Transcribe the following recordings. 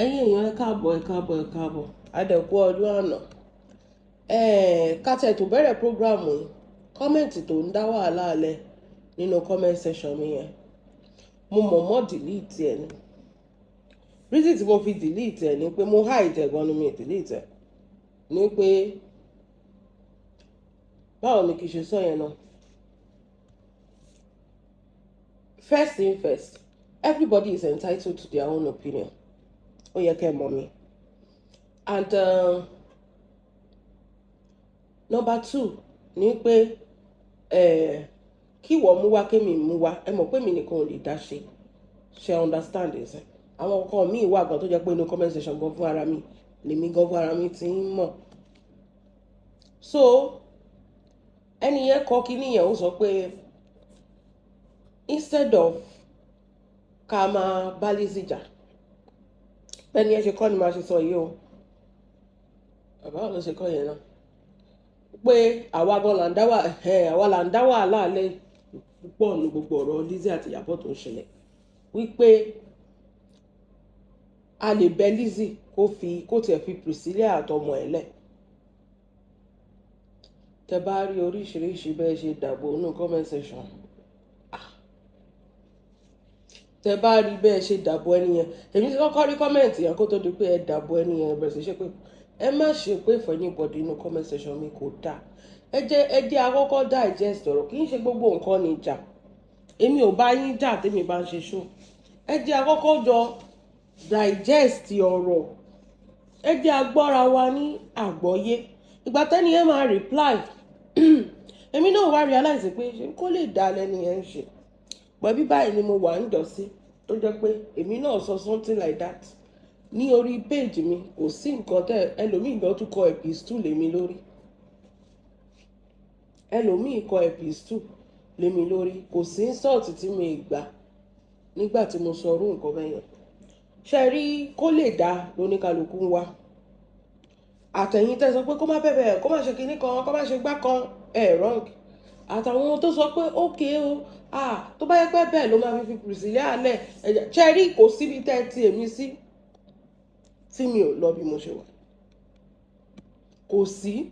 Ẹ̀yin èèyàn, ẹ káàbọ̀, ẹ káàbọ̀, ẹ káàbọ̀. Adẹ̀kú ọdún àná. Ká tiẹ̀ tó bẹ̀rẹ̀ program yìí, comment tó ń dá wàhálà lẹ̀ nínú comment section mi yẹn, mo mọ̀ọ́mọ̀ delete ẹ̀ ni. Reason tí mo fi delete ẹ̀ ni pé mo hide ẹ̀ gan ni, mi delete ẹ̀ ni pé, báwo ni kì í ṣe sọ yẹn náà? First thing first, everybody is entitled to their own opinion. Ó yẹ kẹ́ ẹ mọ̀ mi. And number two ni pé kí ìwọ mú wá, kémi mú wá, ẹ mọ̀ pé mi nìkan ò lè dá ṣe. Ṣe understand ẹ? Àwọn nǹkan míì wà gan tó jẹ́ pé inú comment section gan fún ara mi, lèmi gan fún ara mi ti ń mọ̀. So ẹni yẹn kọ kíní yẹn, ó sọ pé instead of ká máa bá Lizzy jà, bẹ́ẹ̀ni ẹ ṣe kọ́ ni màá ṣe sọ yìí o, bàbá ló ṣe kọ́ yẹn náà, pé àwa gan là ń dá wà, àwa là ń dá wàhálà lẹ́ púpọ̀ ní gbogbo ọ̀rọ̀ Lizzy àti Ìyábọ̀ tó ń ṣẹlẹ̀, wípé a lè bẹ Lizzy kó fi, kó tiẹ̀ fi Priscilla àtọmọ ẹ̀ lẹ̀. Tẹ bá rí oríṣiríṣi bẹ́ẹ̀ ṣe dàbò nínú comment section, ah, tẹ bá rí bẹ́ẹ̀ ṣe dàbò ẹni yẹn, èmi ti kọ́kọ́ rí comment yẹn kó tó di pé ẹ dàbò ẹni yẹn, bẹ̀rẹ̀ sí ṣe pé ẹ má ṣe pé for anybody nínú comment section mi kò dáa. Ẹ jẹ́ akọ́kọ́ digest ọ̀rọ̀. Kì í ṣe gbogbo nǹkan ní ìjà. Èmi ò bá yín jà tèmi bá ń ṣe show. Ẹ jẹ́ akọ́kọ́ jọ digest ọ̀rọ̀, ẹ jẹ́ agbọ́ra wa ní àgbọ́yé. Ìgbà tẹ́ni yẹn máa reply, èmi náà wá realize pé ṣé kó lè dá lẹ́ni yẹn ń ṣe pẹ̀bí báyìí ni mo wà ń jọ sí, tó jẹ́ pé èmi náà sọ something like that ní orí page mi. Kò sí nǹkan tẹ́ ẹlòmíì gan tún kọ epistle lé mi lórí, ẹlòmíì kọ epistle lé mi lórí. Kò sí insult tí mi gbà nígbà tí mo sọ irú nǹkan bẹ́ẹ̀ yẹn. Ṣe rí, kó lè dá lóníkálukú ń wá. Àtẹ̀yìn tẹ́ sọ pé kó má bẹ̀bẹ̀, kó má ṣe kinní kan, kó má ṣe gbá kan, ẹ̀ wrong. Àtàwọn tó sọ pé ókè o, ah, tó bá yẹ pé bẹ́ẹ̀ ló máa fi Priscilla lẹ̀. Ṣe rí, kò síbi tẹ́ ti èmi sí tí mi ò lọ bí mo ṣe wà, kò sí.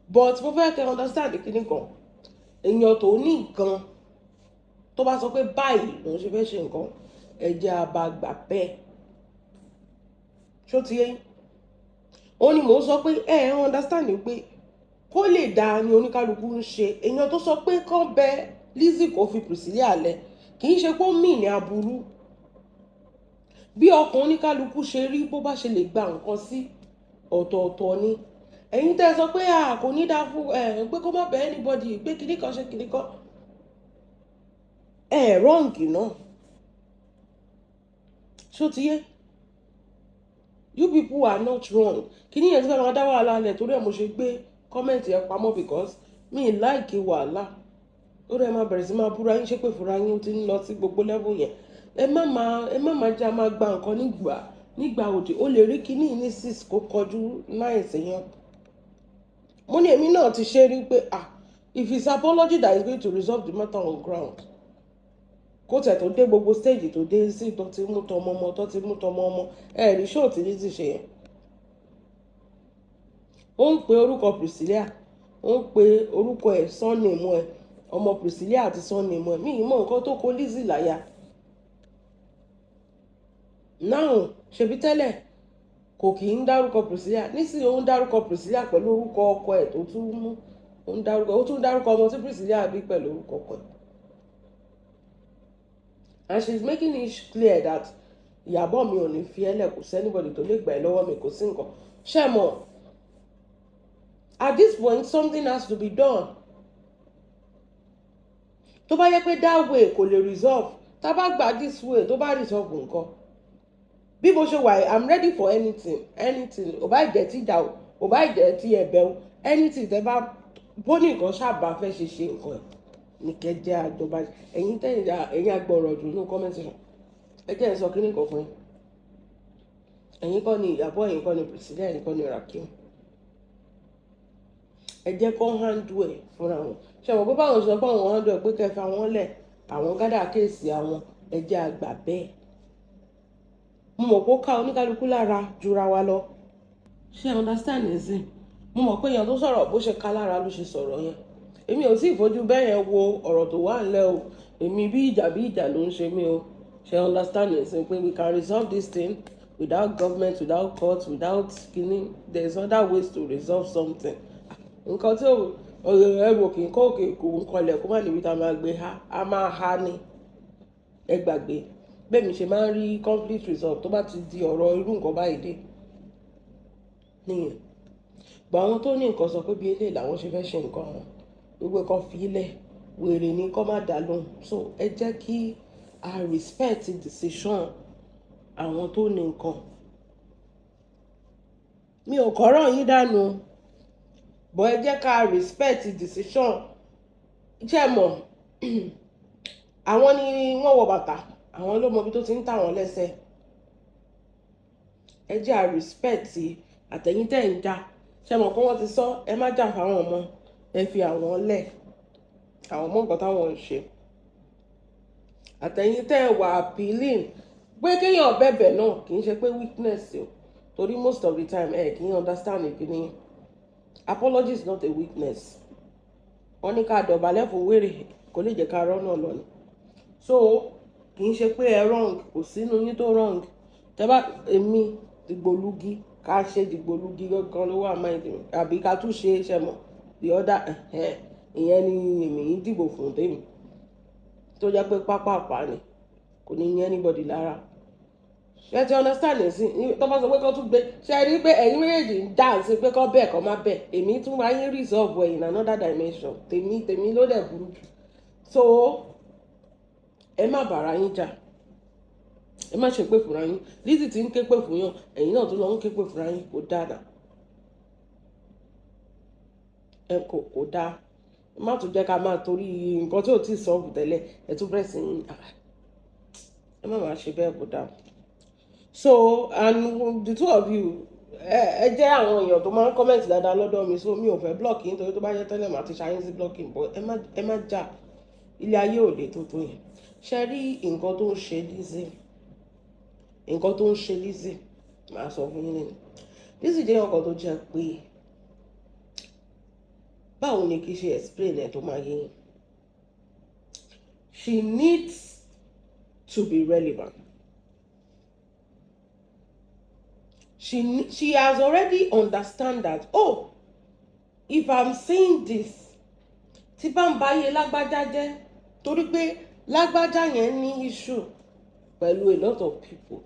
But mo fẹ́ kẹ́ understand kinní kan: èèyàn tó ní nǹkan tó bá sọ pé báyìí lòun ṣe fẹ́ ṣe nǹkan, ẹ jẹ́ a bá gbà bẹ́ẹ̀. Ṣó ti yé? Ó ní mò ń sọ pé ẹ ẹ understand pé kó lè dáa ni oníkálukú ń ṣe. Èèyàn tó sọ pé kán bẹ Lizzy kó fi Priscilla lẹ̀, kì í ṣe pé ó mì ní aburú. Bí ọkàn oníkálukú ṣe rí, bó bá ṣe lè gba nǹkan sí ọ̀tọ̀ọ̀tọ̀ ni. Ẹ̀yin tẹ́ ẹ sọ pé a kò ní dáa fún ẹ, pé kó má bẹ anybody, pé kìnnì kan ṣe kìnnì kan, ẹ wrong náà. Ṣó ti yé? You people are not wrong. Kìnnì yẹn ti fẹ́ máa dá wàhálà lẹ̀, torí ẹ̀ mo ṣe gbé comment yẹn pamọ́, because mi ì like wàhálà lórí ẹ. Máa bẹ̀rẹ̀ sí máa búra yín, ṣépè fúnra yín, ó ti ń lọ sí gbogbo level yẹn. Ẹ má máa jẹ́ a máa gba nǹkan nígbà nígbà òdì. Ó lè rí kíní ní 6 kó kọjú 9 sèyàn. Mo ní èmi náà ti ṣe rí pé, ah, if it's apology that is going to resolve the matter on ground, kó tẹ̀ tó dé gbogbo stage tó dé sí, tó ti mú tọmọ ọmọ, tó ti mú tọmọ ọmọ, ẹ rí show tí Lizzy ṣe yẹn, ó ń pe orúkọ Priscilla, ó ń pe orúkọ ẹ̀, surname ẹ̀, ọmọ Priscilla àti surname ẹ̀. Mí ì mọ nǹkan tó kó Lizzy láyà now. Ṣebí tẹ́lẹ̀ kò kì í ń dárúkọ Priscilla, nísìnyí ó ń dárúkọ Priscilla pẹ̀lú orúkọ ọkọ ẹ̀ tó tún mú. Ó ń dárúkọ, ó tún dárúkọ ọmọ tí Priscilla bí pẹ̀lú orúkọ ọkọ ẹ̀, and she is making it clear that Ìyàbọ̀, mi ò ní fi ẹ́ lẹ̀, kò sí anybody tó lè gbà ẹ́ lọ́wọ́ mi, kò sí nǹkan ṣé mọ̀. At this point, something has to be done. Tó bá yẹ pé that way kò lè resolve, tá a bá gbà this way, tó bá resolve nǹkan, bí mo ṣe wà yìí, I'm ready for anything, anything. Ò bá jẹ́ tí ìjà o, ò bá jẹ́ tí ẹ̀bẹ̀ o, anything tẹ́ bá bó ní nǹkan ṣáàbà fẹ́ ṣe ṣe nǹkan ẹ̀ ní kẹjẹ àjọba. Ẹ̀yin tẹ̀yìn, ẹ̀yin agbọ̀rọ̀ jù ní comment section, ẹ jẹ́ ẹ sọ kíní kan fún yín. Ẹ̀yin kọ́ ni Ìyàbọ̀, ẹ̀yin kọ́ ni Priscilla, ẹ̀yin kọ́ ni Rakim. Ẹ jẹ́ kó handle ẹ̀ fúnra wọn. Ṣe mọ̀ pé báwọn sọ pé àwọn handle ẹ̀, pé kẹfà wọn lẹ̀, àwọn gádà case àwọn, ẹ jẹ́ àgbà bẹ́ẹ̀. Mo mọ̀ pé ó ká oníkálukú lára jura wa lọ. Ṣé ẹ understand nísìn? Mo mọ̀ pé èèyàn tó sọ̀rọ̀, bó ṣe ká lára ló ṣe sọ̀rọ̀ yẹn. Èmi ò tí ì fojú bẹ́ẹ̀ yẹn wo ọ̀rọ̀ tó wà ńlẹ̀ o. Èmi, bí ìjà bí ìjà ló ń ṣe mí o. Ṣe understand nísìn pé we can resolve this thing without government, without court, without kini? There is other ways to resolve something. Nǹkan tí ẹrù òkè ń kọ́ òkè kò ń kọlẹ̀, kó má níbi tá a máa gbé ha, a máa ha ni. Ẹ gbàgbé bẹ́ẹ̀, mi ṣe máa ń rí conflict resolve tó bá ti di ọ̀rọ̀ irú nǹkan báyìí dé nìyẹn. Bọ̀ àwọn tó ní nǹkan sọ pé bí eléyìí làwọn ṣe fẹ́ ṣe nǹkan wọn, gbogbo kan fi ilẹ̀ wèrè ní kọ́ má dá lóhùn. So ẹ jẹ́ kí a respect decision àwọn tó ní nǹkan. Mi ò kọ́rọ̀ yín dànù, bọ̀ ẹ jẹ́ ká respect decision. Ṣé mọ̀, àwọn ni wọ́n wọ bàtà, àwọn ló mọ ibi tó ti ń tà wọ́n lẹ́sẹ̀. Ẹ jẹ́ à respect àtẹ̀yìn tẹ̀ ń jà. Ṣé mọ̀ pé wọ́n ti sọ, ẹ má jà fáwọn ọmọ, ẹ fi àwọn lẹ̀, àwọn ọmọ nǹkan táwọn ń ṣe. Àtẹ̀yìn tẹ̀ wà appealing pé kéèyàn bẹ̀bẹ̀ náà, kì í ṣe pé weakness o, torí most of the time ẹ kì í understand ìkíní. Apology is not a weakness. Wọ́n ní ká dọ̀bálẹ̀ fún wèrè, kò lè jẹ́ ká rọ́nà lọ ni. So kì í ṣe pé ẹ wrong, kò sínú yín tó wrong. Tẹ́ bá èmi, dìgbòlugi, ká ṣe dìgbòlugi gangan ló wà mind mi, àbí ká tún ṣe ṣe mọ̀ the other, ìyẹn ni èmi ń dìbò fún tèmi, tó jẹ́ pé pápápá ni, kò ní ní anybody lára. Ṣé ti understand sí? Tó bá sọ pé kó tún gbé, ṣe rí pé ẹ̀yin méjèèjì ń dá sí pé kó bẹ́ẹ̀ kó má bẹ́ẹ̀, èmi tún máa ń resolve ẹ̀ in another dimension. Tèmi tèmi ló dẹ̀ burú jù. So ẹ má bàrà yín jà, ẹ má ṣe pé fúnra yín. Lizzy ti ń ké pé fún yàn, ẹ̀yin náà tún lọ ń ké pé fúnra yín. Kò dáadáa, ẹ kò dáa. Ẹ má tún jẹ́ ká máa torí nǹkan tí ò tí ì solve tẹ́lẹ̀, ẹ tún bẹ̀rẹ̀ sí ní, ẹ má máa ṣe bẹ́ẹ̀, kò dáa. So and the two of you, ẹ jẹ́ àwọn èèyàn tó máa ń comment dáadáa lọ́dọ̀ mi, so mi ò fẹ́ block yín, torí tó bá jẹ́ tẹ́lẹ̀, màá ti ṣayín sí blocking. But ẹ má jà, ilé ayé ò lè tó tó yẹn. Ṣe rí nǹkan tó ń ṣe Lizzy, nǹkan tó ń ṣe Lizzy, màá sọ fún yín nínú. Lizzy jẹ́ nǹkan tó jẹ́ pé, báwo ni kí ṣe explain ẹ̀ tó máa yé yín? She needs to be relevant. She has already understand that, oh, if I'm saying this, tí bá ń bá yé lágbájá jẹ́, torí pé lágbájá yẹn ní issue pẹ̀lú a lot of people,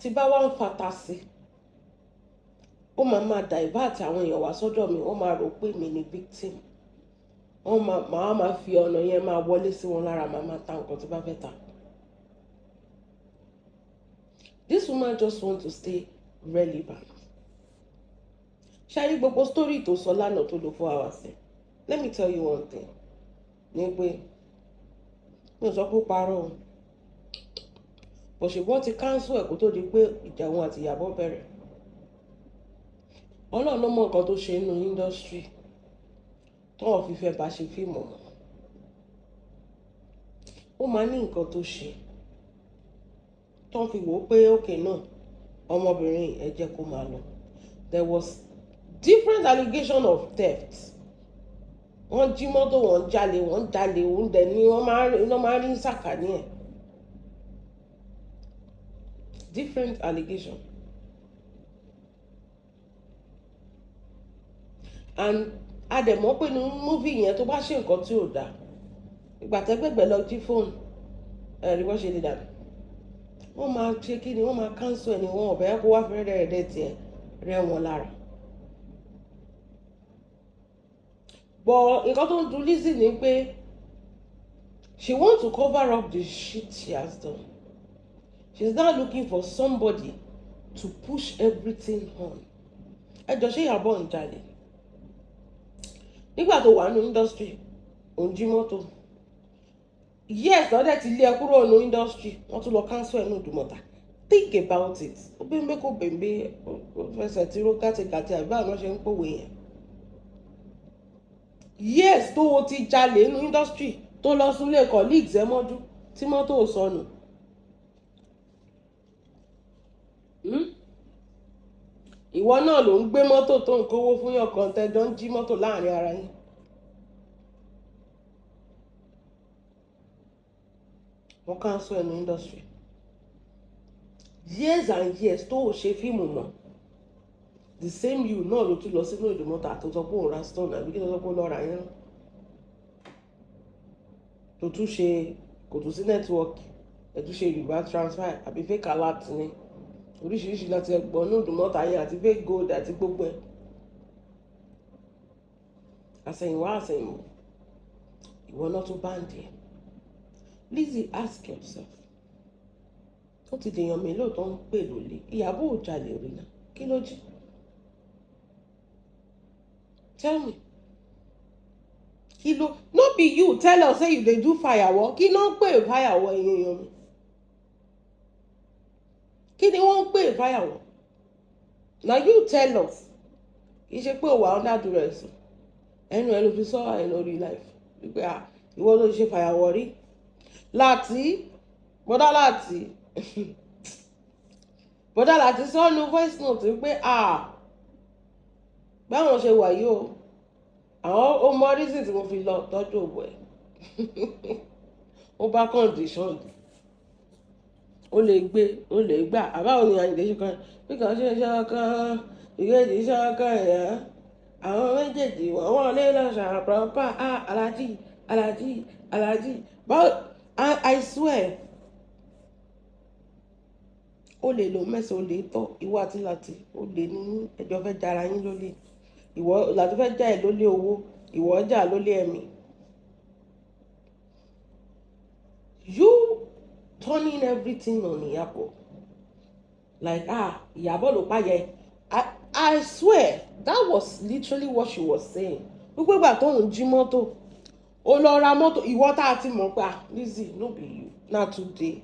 tí bá wá ń fata sí, ó máa máa divert àwọn èèyàn wá sọ́dọ̀ mi, wọ́n máa rò pé mi ni victim, wọ́n máa fi ọ̀nà yẹn máa wọlé sí wọn lára, máa máa ta nǹkan tí bá fẹ́ ta. This woman just want to stay relevant. Ṣe rí gbogbo story tó sọ lánàá tó lò 4 hours ẹ̀? Let me tell you one thing, ní pé mi ò sọ pé ó parọ́ o, bó ṣùgbọ́n ti cancel ẹ̀ kó tó di pé ìjà òun àti Ìyábọ̀ bẹ̀rẹ̀. Ọlọ́run ló mọ nǹkan tó ṣe nínú industry tó wọ́n fi fẹ́ bá ṣe fíìmù mọ́. Ó máa ní nǹkan tó ṣe tó ń fi wò ó pé òkè náà, ọmọbìnrin, ẹ jẹ́ kó máa lọ. There was different allegation of theft. Wọ́n jí mọ́tò, wọ́n jalè, wọ́n jalè. Òun dẹ̀ ni wọ́n máa ń rí sàkání ẹ̀, different allegation. And a dẹ̀ mọ̀ pé ní movie yẹn, tó bá ṣe nǹkan tí ò dáa, ìgbà tẹ́gbẹ̀gbẹ̀ lọ jí fóònù, ẹ̀rí wọ́n ṣe lè dànù, wọ́n máa ṣe kí ni, wọ́n máa cancel ẹni wọn ọ̀bẹ kó wá fẹ́rẹ́ rẹ̀ dẹ̀ tiẹ̀ rẹ́ wọn lára. But nǹkan tó ń dùn Lizzy ni pé she want to cover up the shit she has done. She's now looking for somebody to push everything on. Ẹ jọ, ṣé Ìyábọ̀ ń jalè? Nígbà tó wà ní industry, òun jí mọ́tò. Yes, ọdẹ ti lé ẹ kúrò ní industry, wọ́n tún lọ cancel ẹ ní Ìdúmọ̀tà. Think about it. Ó bẹ́ẹ̀ kó bèbè, ó fẹsẹ̀ tí ó gàtìgàtì, àbí àwọn ṣe ń pòwe yẹn. Yes, tó o ti jalè nínú industry, tó lọ súnlé colleagues ẹ mọ́jú tí mọ́tò sọnù. Ìwọ náà ló ń gbé mọ́tò tó ń kówó fún yàn kan, tẹ́jọ́ ń jí mọ́tò láàrin ara yín. Wọ́n cancel ẹnu industry years and years tó o ṣe fíìmù mọ́. The same you náà ló tún lọ sínú Ìdúmọ̀tà tó sọ pé òun ra stone, àbí kí ló sọ pé ó lọ ra yẹn, tó tún ṣe kò tún sí network, ẹ̀ tún ṣe reverse transfer àbí fake alert ni, oríṣiríṣi láti ẹgbọ́n ní Ìdúmọ̀tà yẹn, àti fake gold àti gbogbo ẹ̀. Àsẹ̀yìnwá àsẹ̀yìnbọ̀, ìwọ náà tún báǹdì ẹ̀. Lizzy, ask yourself, ó ti dèèyàn mélòó tó ń pè lólè? Ìyábọ̀ ò jalè rí náà, kí ló jí? Tell me, kí ló? No be you tell us say you dey do firework? Kí ló ń pè firework? Ẹ̀yin èèyàn mi, kí ni wọ́n ń pè firework? Na you tell us. Kì í ṣe pé o wà under duress. Ẹnu ẹ ló fi sọ ẹ lórí live wípé, ah, ìwọ ló ṣe fàyàwọ́ rí láti bọ́dá láti bọ́dá láti sọ́nu voice note wípé, ah, báwọn ṣe wà yìí o, àwọn ó mọ reason tí mo fi lọ tọ́jú òbò ẹ̀. Ó bá condition, ó lè gbé, ó lè gbà. Àbáwọn ni Àyìndé ṣe kan bí kan ṣe ṣọ̀kan, ìkejì ṣọ̀kan ẹ̀yà, àwọn méjèèjì wọ́n wọlé lọ́sàn proper. Ah, alájí, alájí, alájí, báwo? I swear, ó lè lò mẹ́sàn-án, ó lè tọ́ ìwọ àti láti ó lè ní ẹjọ́ fẹ́ jara yín lólè. Ìwọ láti fẹ́ já ẹ̀ lólè owó, ìwọ jà lólè ẹ̀mí. You turning everything on Ìyábọ̀ like, ah, Ìyábọ̀ ló pààyẹ. I swear that was literally what she was saying, wípé ìgbà tó ń jí mọ́tò, ó lọ ra mọ́tò. Ìwọ tá a ti mọ̀ pé, ah, Lizzy, no be you, na today,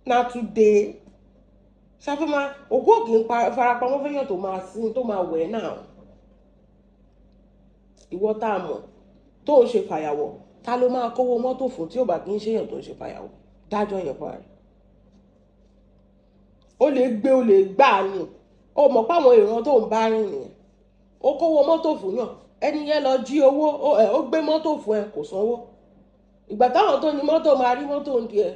na today ṣàfihàn òkú òkè ń farapamọ́ fẹ́yàn tó máa sin, tó máa wẹ̀ náà. Ìwọ tá a mọ̀ tó ń ṣe fàyàwọ̀, ta ló máa kówó mọ́tò fún tí ò bá kí ń ṣèyàn tó ń ṣe fàyàwọ̀? Dájọ́ yẹn fúnra rẹ̀. Ó lè gbé, ó lè gbà ní. Ó mọ̀ pé àwọn ìran tó ń bá rìn nìyẹn. Ó kówó mọ́tò fún yàn, ẹni yẹn lọ jí owó ẹ, ó gbé mọ́tò fún ẹ, kò sanwó. Ìgbà táwọn tó ní mọ́tò máa rí mọ́tò ń di ẹ,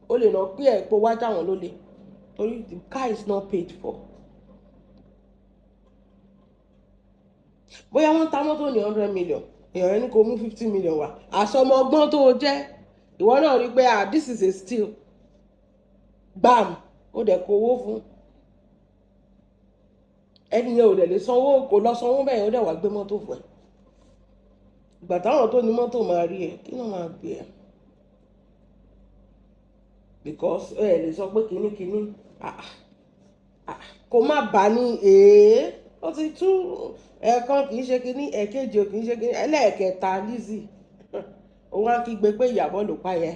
ó lè nà pé ẹ pé wájà wọn lólè torí the car is not paid for. Bóyá wọ́n ta mọ́tò ní 100 million, èèyàn yẹn ní kó mú 50 million wá. Àsọmọ ọgbọ́n tó o jẹ́, ìwọ náà rí pé, ah, this is a steal. Gbam, ó dẹ̀ kó owó fún ẹni yẹn, ò dẹ̀ lè sanwó, kò lọ sanwó bẹ́ẹ̀, ó dẹ̀ wá gbé mọ́tò fún ẹ. Ìgbà táwọn tó ní mọ́tò máa rí ẹ, kí náà máa gbé ẹ? Because ẹ lè sọ pé kínníkínní, ah, ah, kó má bà ní èé. Ó ti tú ẹ̀ẹ̀kan, kì í ṣe kínní, ẹ̀ẹ̀kejì ò kì í ṣe kínní, ẹlẹ́ẹ̀kẹta, Lizzy, òun á kígbe pé Ìyábọ̀ ló pa yẹ,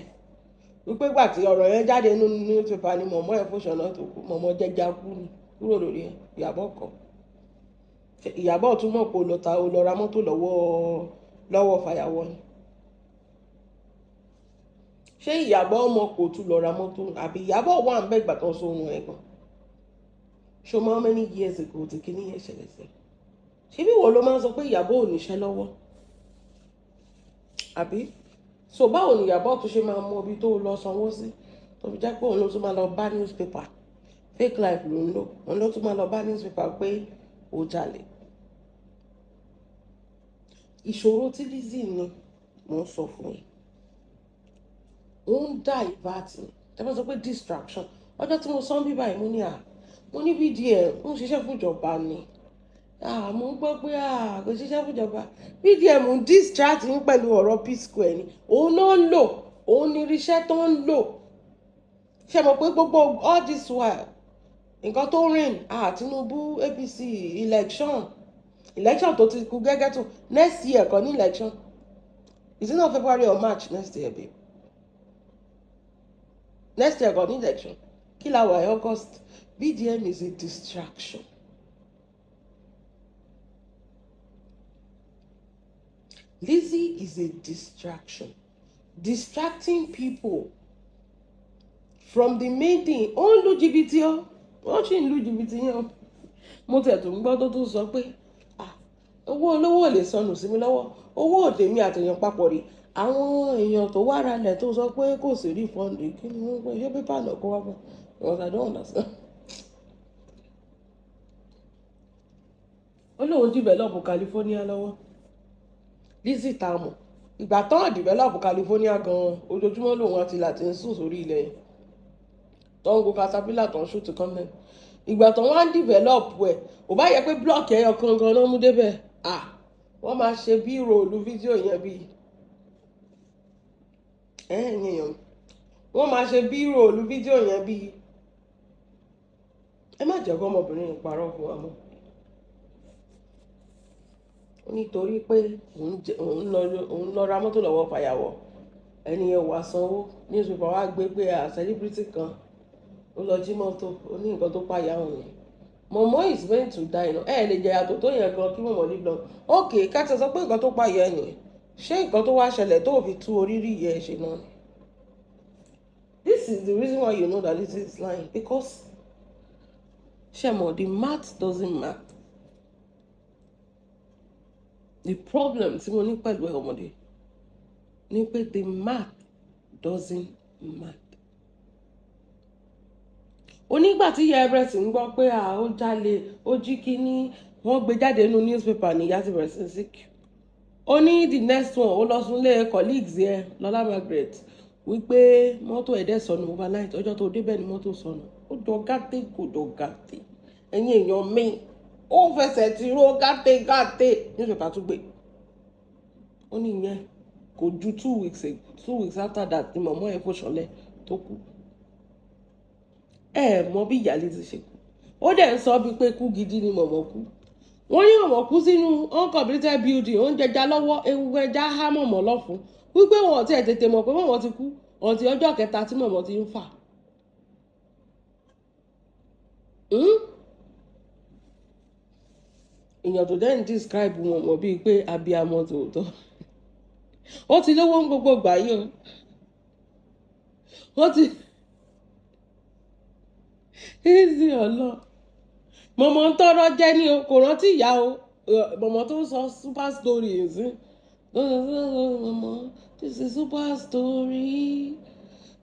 wípé gbà tí ọ̀rọ̀ yẹn jáde nínú newspaper ni mọ̀mọ́ ẹ̀ fòṣọ̀nà tó kú, mọ̀mọ́ jẹ́jà kú ni kúrò lórí ẹ̀. Ìyábọ̀ kọ́. Ìyábọ̀ tún mọ̀ pé ó lọ ta, ó lọ ra mọ́tò lọ́wọ́ fàyàwọ́ ni. Ṣé Ìyábọ̀ ọmọ kò tún lọ ra mọ́tò, àbí Ìyábọ̀ wà ń bẹ́ ìgbà tó ń sóhun ẹ̀ gan? Ṣo mọ how many years ago tí kíní yẹn ṣẹlẹ̀ sí? Ṣé bí wọ́n ló máa ń sọ pé Ìyábọ̀ ò níṣẹ́ lọ́wọ́, àbí? So báwo ni Ìyábọ̀ tó ṣe máa mọ ibi tó lọ sanwó sí, tó fi jẹ́ pé òun ló tún máa lọ bá newspaper? Fake life ló ń lò. Òun ló tún máa lọ bá newspaper pé ó jalè. Ìṣòro tí Lizzy ní, mò ń sọ fún yín, ó ń divert ni. Tẹ́ bá sọ pé distraction, ọjọ́ tí mo sọ ń bí báyìí, mo ní à, mo ní VDM ń ṣiṣẹ́ fún ìjọba ni. Mo ń gbọ́ pé kò ṣiṣẹ́ fún ìjọba. VDM ń distract yín pẹ̀lú ọ̀rọ̀ P Square ni. Òun náà ń lò, òun ní irinṣẹ́ tó ń lò. Ṣe mọ̀ pé gbogbo all this while, nǹkan tó rìn, Tinubu, APC, election, election tó ti kú gẹ́gẹ́ tó next year kan ní election. Is it not February or March next year, babe? Next year kan ní election. Kí la wà? August. VDM is a distraction. Lizzy is a distraction, distracting people from the main thing. Ó ń lu jìbìtì ó, Wọ́n sì ń lu jìbìtì yẹn o. Mo tẹ̀ tó ń gbọ́ tó tún sọ pé, "Ah, owó olówó ò lè sọnù sí mi lọ́wọ́, owó òde mi àtẹ̀yàn papọ̀ rí." Àwọn èèyàn tó wá ralẹ̀ tó sọ pé kò sí refund, kí ni wọ́n pè? Ṣé paper náà kó wá fún? Because I don't understand. Ó lóun develop California lọ́wọ́. Lizzy tá a mọ̀, ìgbà tán develop California gan-an, ojoojúmọ́ lòun àti láti ń sùn sórí ilẹ̀ yẹn tó ń go caterpillar, tó ń shoot content. Ìgbà tó wọ́n á develop ẹ̀, ò bá yẹ pé block ẹyọ kan gan náà mú débẹ̀, ah, wọ́n máa ṣe bí roll fídíò yẹn bí ẹ̀yìn èèyàn, wọ́n máa ṣe bí roll fídíò yẹn bí. Ẹ má jẹ́ kó ọmọbìnrin yìí parọ́ fún wa mọ́. Nítorí pé òun lọ ra mọ́tò lọ́wọ́ fàyàwọ́, ẹni yẹn wà sanwó. Newspaper wá gbé pé a celebrity kan ó lọ jí mọ́tò. Ó ní nǹkan tó pàyà òun yẹn. Mọ̀mọ́ is meant to die náà. Ẹ lè jẹ̀yà tó tó yẹn gan kí mọ̀mọ́ live long. Ok, ká ti sọ pé nǹkan tó pàyà ẹ̀ nìyẹn, ṣé nǹkan tó wá ṣẹlẹ̀ tó fi tú orírí yẹ ṣe náà ni? This is the reason why you know that this is lying, because ṣe mọ̀, the math doesn't math. The problem tí mo ní pẹ̀lú ẹ̀, ọmọdé, ni pé the math doesn't math. Onígbà tí ìyá Everest ń gbọ́ pé à ó jalè, ó jí kínní, wọ́n gbé jáde nínú newspaper ní ìyá ti bẹ̀rẹ̀ sí sick. Ó ní the next one, ó lọ súnlé colleagues yẹn, Lọlá Margaret, wípé mọ́tò ẹ̀dẹ̀ sọnù overnight. Ọjọ́ tó débẹ̀ ni mọ́tò sọnù. Ó jọ gàtè, kò jọ gàtè. Ẹ̀yin èèyàn mi, ó fẹsẹ̀ tí ró gàtè gàtè, newspaper tún gbé. Ó ní ìyẹn kò ju 2 weeks, 2 weeks after that ni mọ̀mọ́ ẹ̀ fò ṣọlẹ̀ tó kú. Ẹ mọ bí ìyáálé ti ṣe kú. Ó dẹ̀ ń sọ bíi pé kú gidi ni mọ̀mọ́ kú. Wọ́n ní mọ̀mọ́ kú sínú uncompleted building, ó ń jẹja lọ́wọ́, egungun ẹja há mọ̀mọ́ lọ́fun, wípé wọn ò tiẹ̀ tètè mọ̀ pé mọ̀mọ́ ti kú ọ̀tí ọjọ́ kẹta tí mọ̀mọ́ ti ń fà. Èèyàn tó dẹ́n describe wọn mọ̀ bíi pé abiyamọ tòótọ́, ó ti lówó ń gbogbo gbà yìí o, ó ti easy ọlọ. Mọ̀mọ́ ń tọrọ jẹ́ ní o, kò rántí ìyá o. Mọ̀mọ́ tó ń sọ super story sí, mọ̀mọ́, this is super story.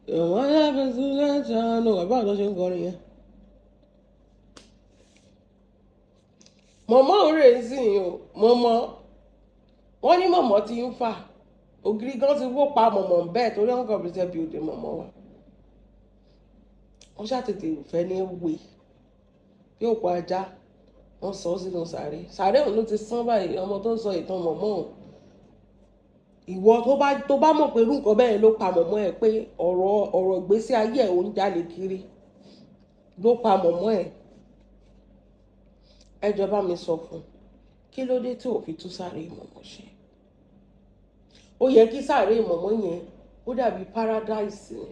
Mọ̀mọ́ lábẹ́ sílẹ̀ ṣàánú àbá àtọ́ ṣe ń kọrin yẹn. Mọ̀mọ́ ń rè sí i o. Mọ̀mọ́, wọ́n ní mọ̀mọ́ ti ń fà, ògiri gan ti wó pa mọ̀mọ́ bẹ́ẹ̀ torí wọn kàn fi ṣe building mọ̀mọ́ wa. Wọ́n ṣàtètè fẹ́ ní wé bí òkú ajá, wọ́n sọ ọ́ sínú sàárè. Sàárè òun ló ti sán báyìí. Ọmọ tó ń sọ ìtàn mọ̀mọ́ òun, ìwọ tó bá mọ̀ pé irú nǹkan bẹ́ẹ̀ ló pa mọ̀mọ́ ẹ̀, pé ọ̀rọ̀ ìgbésí ayé ẹ̀, òun jalè kiri ló pa mọ̀mọ́ ẹ̀, ẹ jọ̀ọ́ bá mi sọ fún un, kí ló dé tí ò fi tú sàárè mọ̀mọ́ ṣe? Ó yẹ kí sàárè mọ̀mọ́ yẹn ó dàbí paradise ni,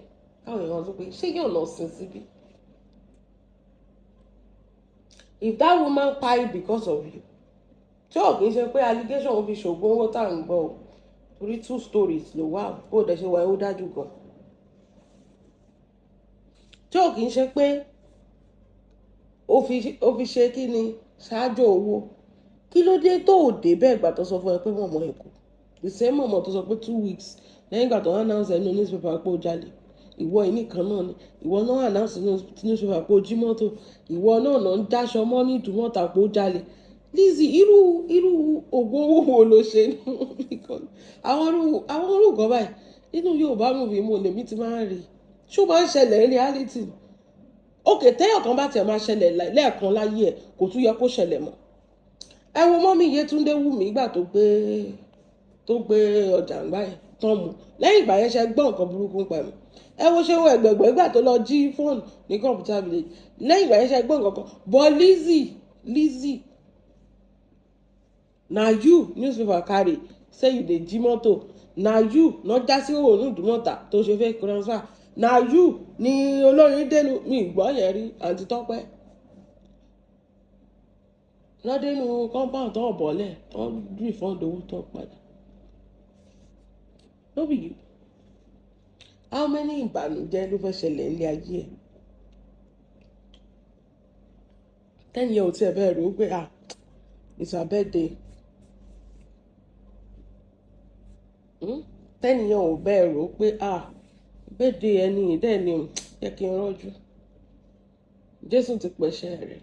káwọn èèyàn sọ pé ṣé yóò lọ sin síbí. If that woman kpai because of you, tí ò kì í ṣe pé allegation ó fi ṣògùn owó tá à ń gbọ́ o, torí two stories ló wà, bó dẹ̀ ṣe wà ó dájú gan, tí ò kì í ṣe pé ó fi ṣe kí ni ṣáájú owó, kí ló dé tó ò dé bẹ́ẹ̀ gbà tó sọ fún ẹ pé mọ̀mọ́ ẹ kú? The same mọ̀mọ́ tó sọ pé 2 weeks lẹ́yìn ìgbà tó announce ẹnu newspaper pé ó jalè, ìwọ yìí nìkan náà ni ìwọ náà announce newspaper pé ó jí mọ́tò, ìwọ náà náà ń dáṣọ mọ́ ní Ìdúmọ̀tà pé ó jalè. Lizzy, irú ògùn owó wo ló ṣe? Àwọn irú nǹkan báyìí nínú Yorùbá movie mo lèmi ti máa ń rí. Ṣó máa ń ṣẹlẹ̀ ní reality? Òkè tẹ́yọ̀ kan bá tiẹ̀ máa ṣẹlẹ̀ lẹ́ẹ̀kan láyé ẹ̀, kò tún yẹ kó ṣẹlẹ̀ mọ́. Ẹ wo mọ́mí Yétúndé Wùmí, ìgbà tó gbé ọjà ńgbà yẹn tán mu, lẹ́yìn ìgbà yẹn, ṣe gbọ́ nǹkan burúkú ń pa ẹ̀mí? Ẹ wo ṣé wọn ẹgbẹ̀gbẹ̀, ìgbà tó lọ jí fóònù ní Computer Village, lẹ́yìn ìgbà yẹn, ṣe gbọ́ nǹkan kan? But Lizzy, Lizzy, na you newspaper carry say you dey jí mọ́tò, na you náà já sí òwò ní Ìdúmọ̀tà tó ṣe fake transfer, na you ni olórin dénú mi gbọ́ yẹn rí, àǹtí Tọ́pẹ́ lọ́dẹ́nu compound tó bọ̀lẹ̀ tó refund owó tó padà. No be you? How many ìbànújẹ́ ló fẹ́ ṣẹlẹ̀ nílé ayé ẹ̀? Tẹ́yìn ò tiẹ̀ bẹ́ẹ̀ rò ó pé, ah, it's her birthday. Tẹ́nìyàn ò bẹ́ẹ̀ rò ó pé, ah, birthday ẹni yìí dẹ́ ni, jẹ́ kí n rọ́jú. Jésù ti pẹ̀ṣẹ̀ rẹ̀.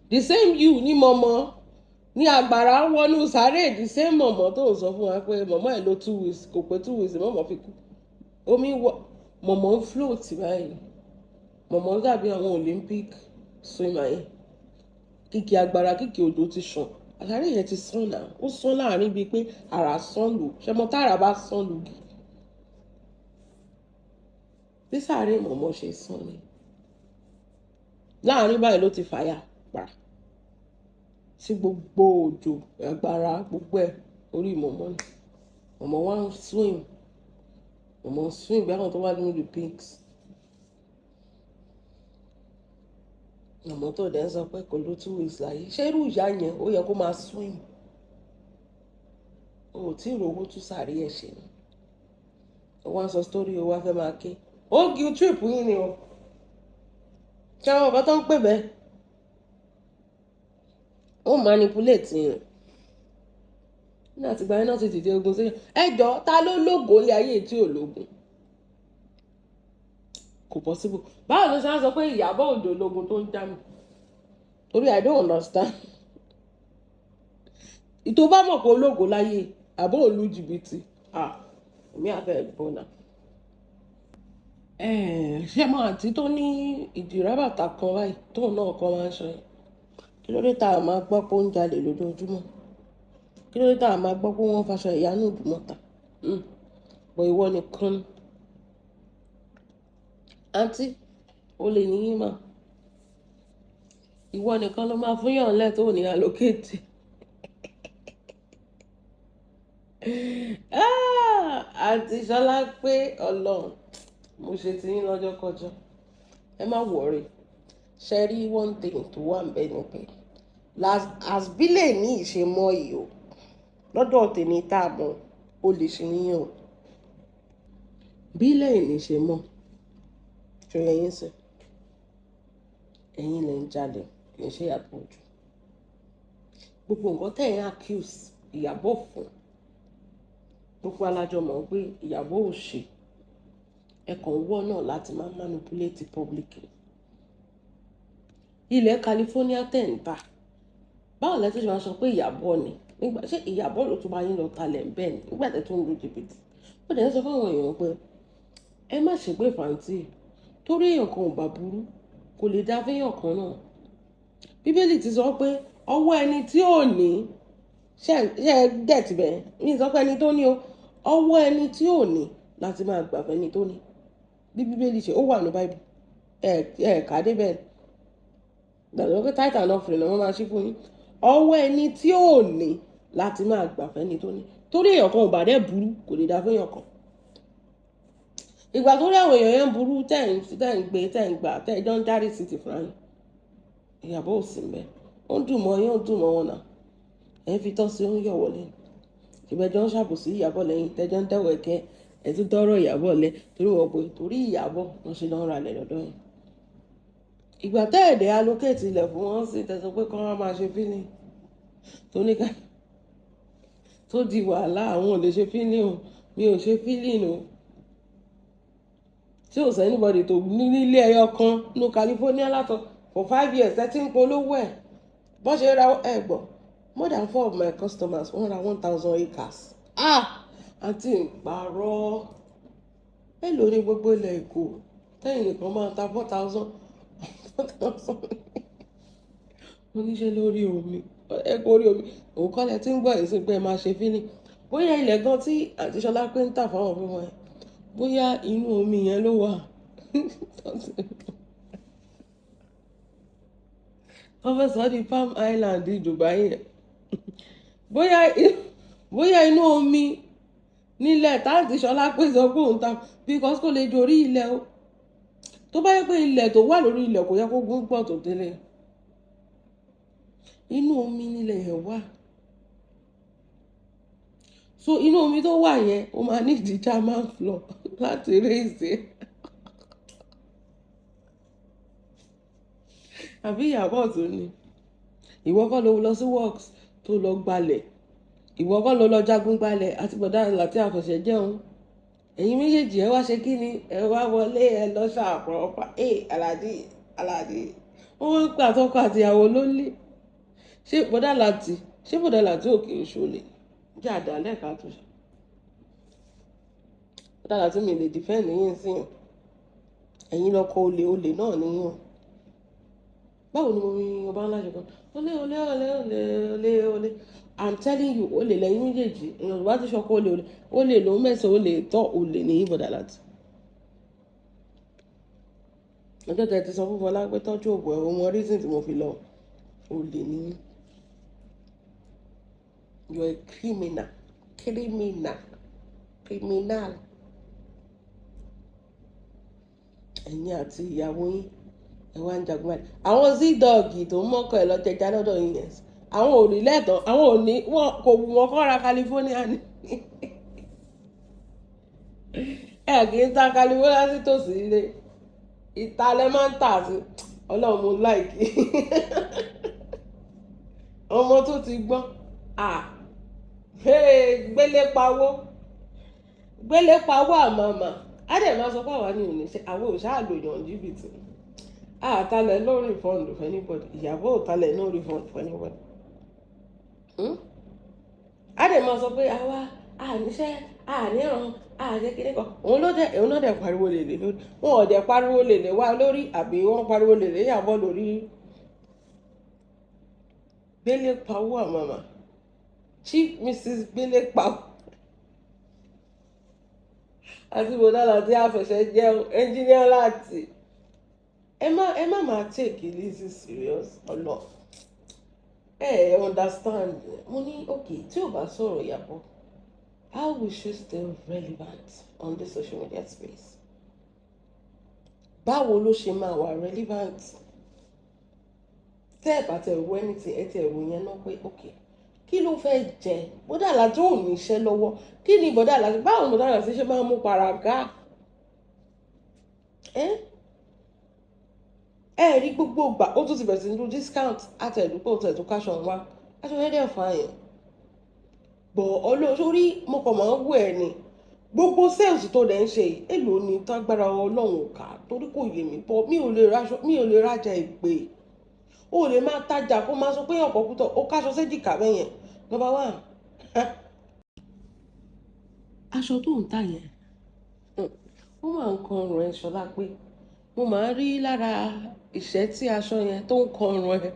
The same you ní mọ̀mọ́ ní àgbàrá wọnú sáré. The same mọ̀mọ́ tó ń sọ fún wa pé mọ̀mọ́ ẹ̀ ló 2 weeks, kò pé 2 weeks mọ̀mọ́ fi kú. Omi wọ mọ̀mọ́ ń float báyìí. Mọ̀mọ́ dàbí àwọn Olympic swimmer yẹn. Kìkì agbára, kìkì odò ti sàn. Àsáré yẹn ti sàn náà. Ó sàn láàrin bíi pé àrà sàn lù. Ṣé mo tára bá sàn lù gì? Bí sáré mọ̀mọ́ ṣe sàn ni. Láàrin báyìí ló ti fàyà pa. Sí gbogbo òjò, agbára, gbogbo ẹ̀ orí mọ̀mọ́ ni. Mọ̀mọ́ wá ń swim. Mọ̀mọ́ ń swim bí àwọn tó wà nínú Olympics. Mọ̀mọ́ tó dẹ̀ ń sọ pé kò ló 2 weeks láyé. Ṣé irú ìyá yẹn ó yẹ kó máa swim? O ò tí ì rówó tún sàárè ẹ̀ ṣe ni. Ó wá ń sọ story, ó wá fẹ́ máa ké. Ó guilt trip yín ni o. Ṣé àwọn nǹkan tó ń pè bẹ́ẹ̀? Ó manipulate yín. Ní àtìgbà yẹn náà ti dìde ogun sí. Ẹ jọ, ta ló lógo ilé ayé tí ò lógun? Kò possible. Báwo ló ṣe á sọ pé Ìyábọ̀ Òjó lógun tó ń já mi? Torí I don't understand. Ìtò bá mọ̀ pé ológo láyé àbó òlu jìbìtì. Ah, èmi àfẹ́ gbọ́ náà. Ṣé mo àǹtí tó ní ìdí rábàtà kan báyìí tóun náà kọ́ máa ń sọ yẹn? Kí ló dé tá a máa gbọ́ pé ó ń jalè lójoojúmọ́? Kí ló dé tá a máa gbọ́ pé wọ́n faṣọ ìyanu ìdùmọ̀ta? Bọ̀ ìwọ nìkan ni. Àǹtí, o lè ní yín mà. Ìwọ nìkan ló máa fún yàn lẹ́ tó ní allocate. Ah, Àǹtí Ṣọlá pé Ọlọ́run, mo ṣe ti yín lọ́jọ́ kọjọ́. Ẹ má worry. Ṣé rí one thing tó wà níbẹ̀ ni pé as bílẹ̀ ní ìṣe mọ́ yìí o. Lọ́dọ̀ tèmi tá a mọ̀, o lè ṣe yín o. Bílẹ̀ ní ṣe mọ́. Ṣé o yẹ yín sìn? Ẹ̀yin lẹ ń jalè, kì í ṣe Ìyábọ̀ Òjó. Gbogbo nǹkan tẹ̀ ń accuse Ìyábọ̀ fún, gbogbo alájọ mọ̀ pé Ìyábọ̀ ò ṣe. Ẹ kàn ń wọ́ náà láti máa manipulate public. Ilẹ̀ California tẹ̀ ń tà. Báwo lẹ tún ṣe máa sọ pé Ìyábọ̀ ni? Nígbà ṣé Ìyábọ̀ ló tún bá yín lọ talẹ̀ ń bẹ́ẹ̀ ni? Nígbà tẹ́ tó ń lu jìbìtì. Ó dẹ̀ ń sọ fún àwọn èèyàn pé ẹ má ṣègbè fàǹtì torí èèyàn kan ò bá burú kò lè dá fẹ́yàn kan náà. Bíbélì ti sọ pé ọwọ́ ẹni tí ò ní ṣe ẹ get bẹ́ẹ̀ mi sọ pé ẹni tó ní o, ọwọ́ ẹni tí ò ní láti máa gbà fẹ́ ẹni tó ní. Bí Bíbélì ṣe ó wà ní Bible, ẹ ẹ kà á dé bẹ́ẹ̀. Gbàgbọ́ pé tithe and offering náà wọ́n máa ṣí fún yín. Ọwọ́ ẹni tí ò ní láti máa gbà fẹ́ ẹni tó ní. Torí èèyàn kan ò bá dẹ̀ burú kò lè dá fẹ́yàn kan. Ìgbà tó rí àwọn èèyàn yẹn burú tẹ́ ń gbé, tẹ́ ń gbà, tẹ́ ẹ jọ ń dárí sí ti fúnra yín. Ìyábọ̀ ò sí ńbẹ̀. Ó ń dùn mọ́ yín, ó ń dùn mọ́ wọn náà. Ẹ ń fi tọ́ sí, ó ń yọ̀ wọlé. Ìbẹ̀jọ́ ń ṣàbòsí Ìyábọ̀ lẹ́yìn, tẹ́jọ́ ń dẹ́wọ̀ ẹ̀kẹ́, ẹ̀ tún dọ́rọ̀ Ìyábọ̀ lẹ̀ torí wọ́n pé torí Ìyábọ̀ wọ́n ṣe lọ́ ń ralẹ̀ lọ́dọ̀ yẹn. Ìgbà tẹ́ ẹ̀dẹ̀ allocate ilẹ̀ fún wọn sì tẹ́ sọ pé kí wọ́n máa ṣe feeling tó ní ká tó di wàhálà, àwọn ò lè ṣe feeling o, mi ò ṣe feeling o. Tí ò sí anybody tó ní nílé ẹyọ kan ní California látọ̀ for 5 years tẹ́tí ń polówó ẹ̀. Bọ́n ṣe ra ẹ gbọ́, more than four of my customers wọ́n ra 1,000 acres. Ah, àǹtí ń parọ́. Èló ni gbogbo ilẹ̀ Èkó? Tẹ́yìn nìkan máa ta 4,000, 4,000. Oníṣẹ́ lórí omi, ẹ kú orí omi. Òun kọ́ lẹ tí ń gbọ́ yìí sí pé ẹ máa ṣe feeling. Bóyá ilẹ̀ gan tí Àǹtí Ṣọlá pé ń tà fún àwọn òbí wọn yẹn, bóyá inú omi yẹn ló wà. Wọ́n fẹ́ sọ di Palm Island ní Dubai yẹn. Bóyá inú omi nílẹ̀ tí Àǹtí Ṣọlá pé sọ pé òun ta because kò lè dorí ilẹ̀ o. Tó bá yẹ pé ilẹ̀ tó wà lórí ilẹ̀ kò yẹ kó gún pọ̀ tó délé. Inú omi nílẹ̀ yẹn wà. So inú omi tó wà yẹn, ó máa need the German floor láti raise it. Àbí Ìyábọ̀ tó ní ìwọ kọ́ ló lọ sí works tó lọ gbalẹ̀? Ìwọ kọ́ ló lọ jagun gbalẹ̀ àti bọ̀dá láti àfẹsẹ̀ jẹun? Ẹ̀yin méjèèjì, ẹ wá ṣe kí ni? Ẹ wá wọlé, ẹ lọ ṣàpọ̀pá. Ẹ aláàjì, aláàjì, wọ́n wá ń pè àtọkọ àtìyàwó lólè. Ṣé bọ̀dá láti òkè ìṣòlè jẹ́ àdálẹ́ ká tó ṣe? Bọ̀dá láti mi lè defend yín sí yàn. Ẹ̀yin lọ́kọ olè, olè náà níyàn. Báwo ni mo rí ọba ńlá ṣe kan? Olè, olè, olè, olè, olè, olè. I'm telling you, olè lẹ́yìn méjèèjì. Èèyàn bá ti ṣọkọ olè, olè, olè ló ń mẹ́sàn-án, olè tọ́, olè ní bọ̀dá láti. Ọjọ́ tẹ ti sọ fún Fọlá pé tọ́jú òbò ẹ̀, ọmọ reason tí mo fi lọ, olè ní. You are a criminal, criminal, criminal. Ẹ̀yin àti ìyàwó yín, ẹ wá ń jagun báyìí. Àwọn Z-Dog tó ń mọ́kọ̀ ẹ̀ lọ jẹja lọ́dọ̀ yín yẹn, àwọn ò rí lẹ́tọ̀ọ́, àwọn ò ní wọn kò wù wọ́n kọ́ ra California ni. Ẹ kì í ta California sí tòsí ilé, ìta lẹ máa ń tà sí. Ọlọ́run, mo like ọmọ tó ti gbọ́n. À gbélé pawó, gbélé pawó àmàmà. Á dẹ̀ máa sọ pé àwa ni ò ní ṣe, àwọn ò ṣáà lòyàn jìbìtì. Àtàlẹ̀ no refund for anybody. Ìyàbọ̀ ò talẹ̀, no refund for anybody. Á dẹ̀ máa sọ pé àwa àníṣe àníran àṣẹ kíní kan. Òun ló dẹ̀, òun náà dẹ̀ pariwo lèlè lórí wọn. Ò dẹ̀ pariwo lèlè wá lórí, àbí wọ́n pariwo lèlè Ìyàbọ̀ lórí? Gbélé pawó àmàmà, Chief Mrs Gbélé pawó àti bọ̀dá láti àfẹsẹ̀ jẹun, engineer láti. Ẹ má máa take Lizzy serious. Ọlọ ẹ understand. Mo ní okay, tí ò bá sọ̀rọ̀ Ìyàbọ̀, how will she stay relevant on the social media space? Báwo ló ṣe máa wà relevant? Tẹ́ ẹ̀ bá tẹ̀ wo anything, ẹ tẹ̀ wò yẹn náà pé okay, kí ló fẹ́ jẹ? Bọ́dà láti ò ní iṣẹ́ lọ́wọ́. Kí ni bọ́dà láti, báwo ni bọ́dà láti ṣe máa mú paraga? Ẹ rí gbogbo ìgbà, ó tún ti bẹ̀rẹ̀ sí ní do discount. Àtẹ̀dúpọ̀ tó ẹ̀ tó káṣọ wá, aṣọ yẹn dẹ̀ fà yẹn bọ̀. Ọlọ́run, mo kàn máa ń wú ẹ ni. Gbogbo sales tó dẹ̀ ń ṣe yìí, èlò ni tágbára Ọlọ́run ò ká? Torí kò yé mi bọ́. Mi ò lè raṣọ, mi ò lè rajà ìpè. O lè máa tajà kó máa sọ pé ọ̀pọ̀ kútọ̀ ó káṣọ séjìká bẹ́yẹn. Number one, aṣọ tó ń tà yẹn, ó máa ń kan ọrùn ẹ. Ṣọlá, pé mo máa ń rí lára ìṣẹ́ tí aṣọ yẹn tó ń kan ọrùn ẹ.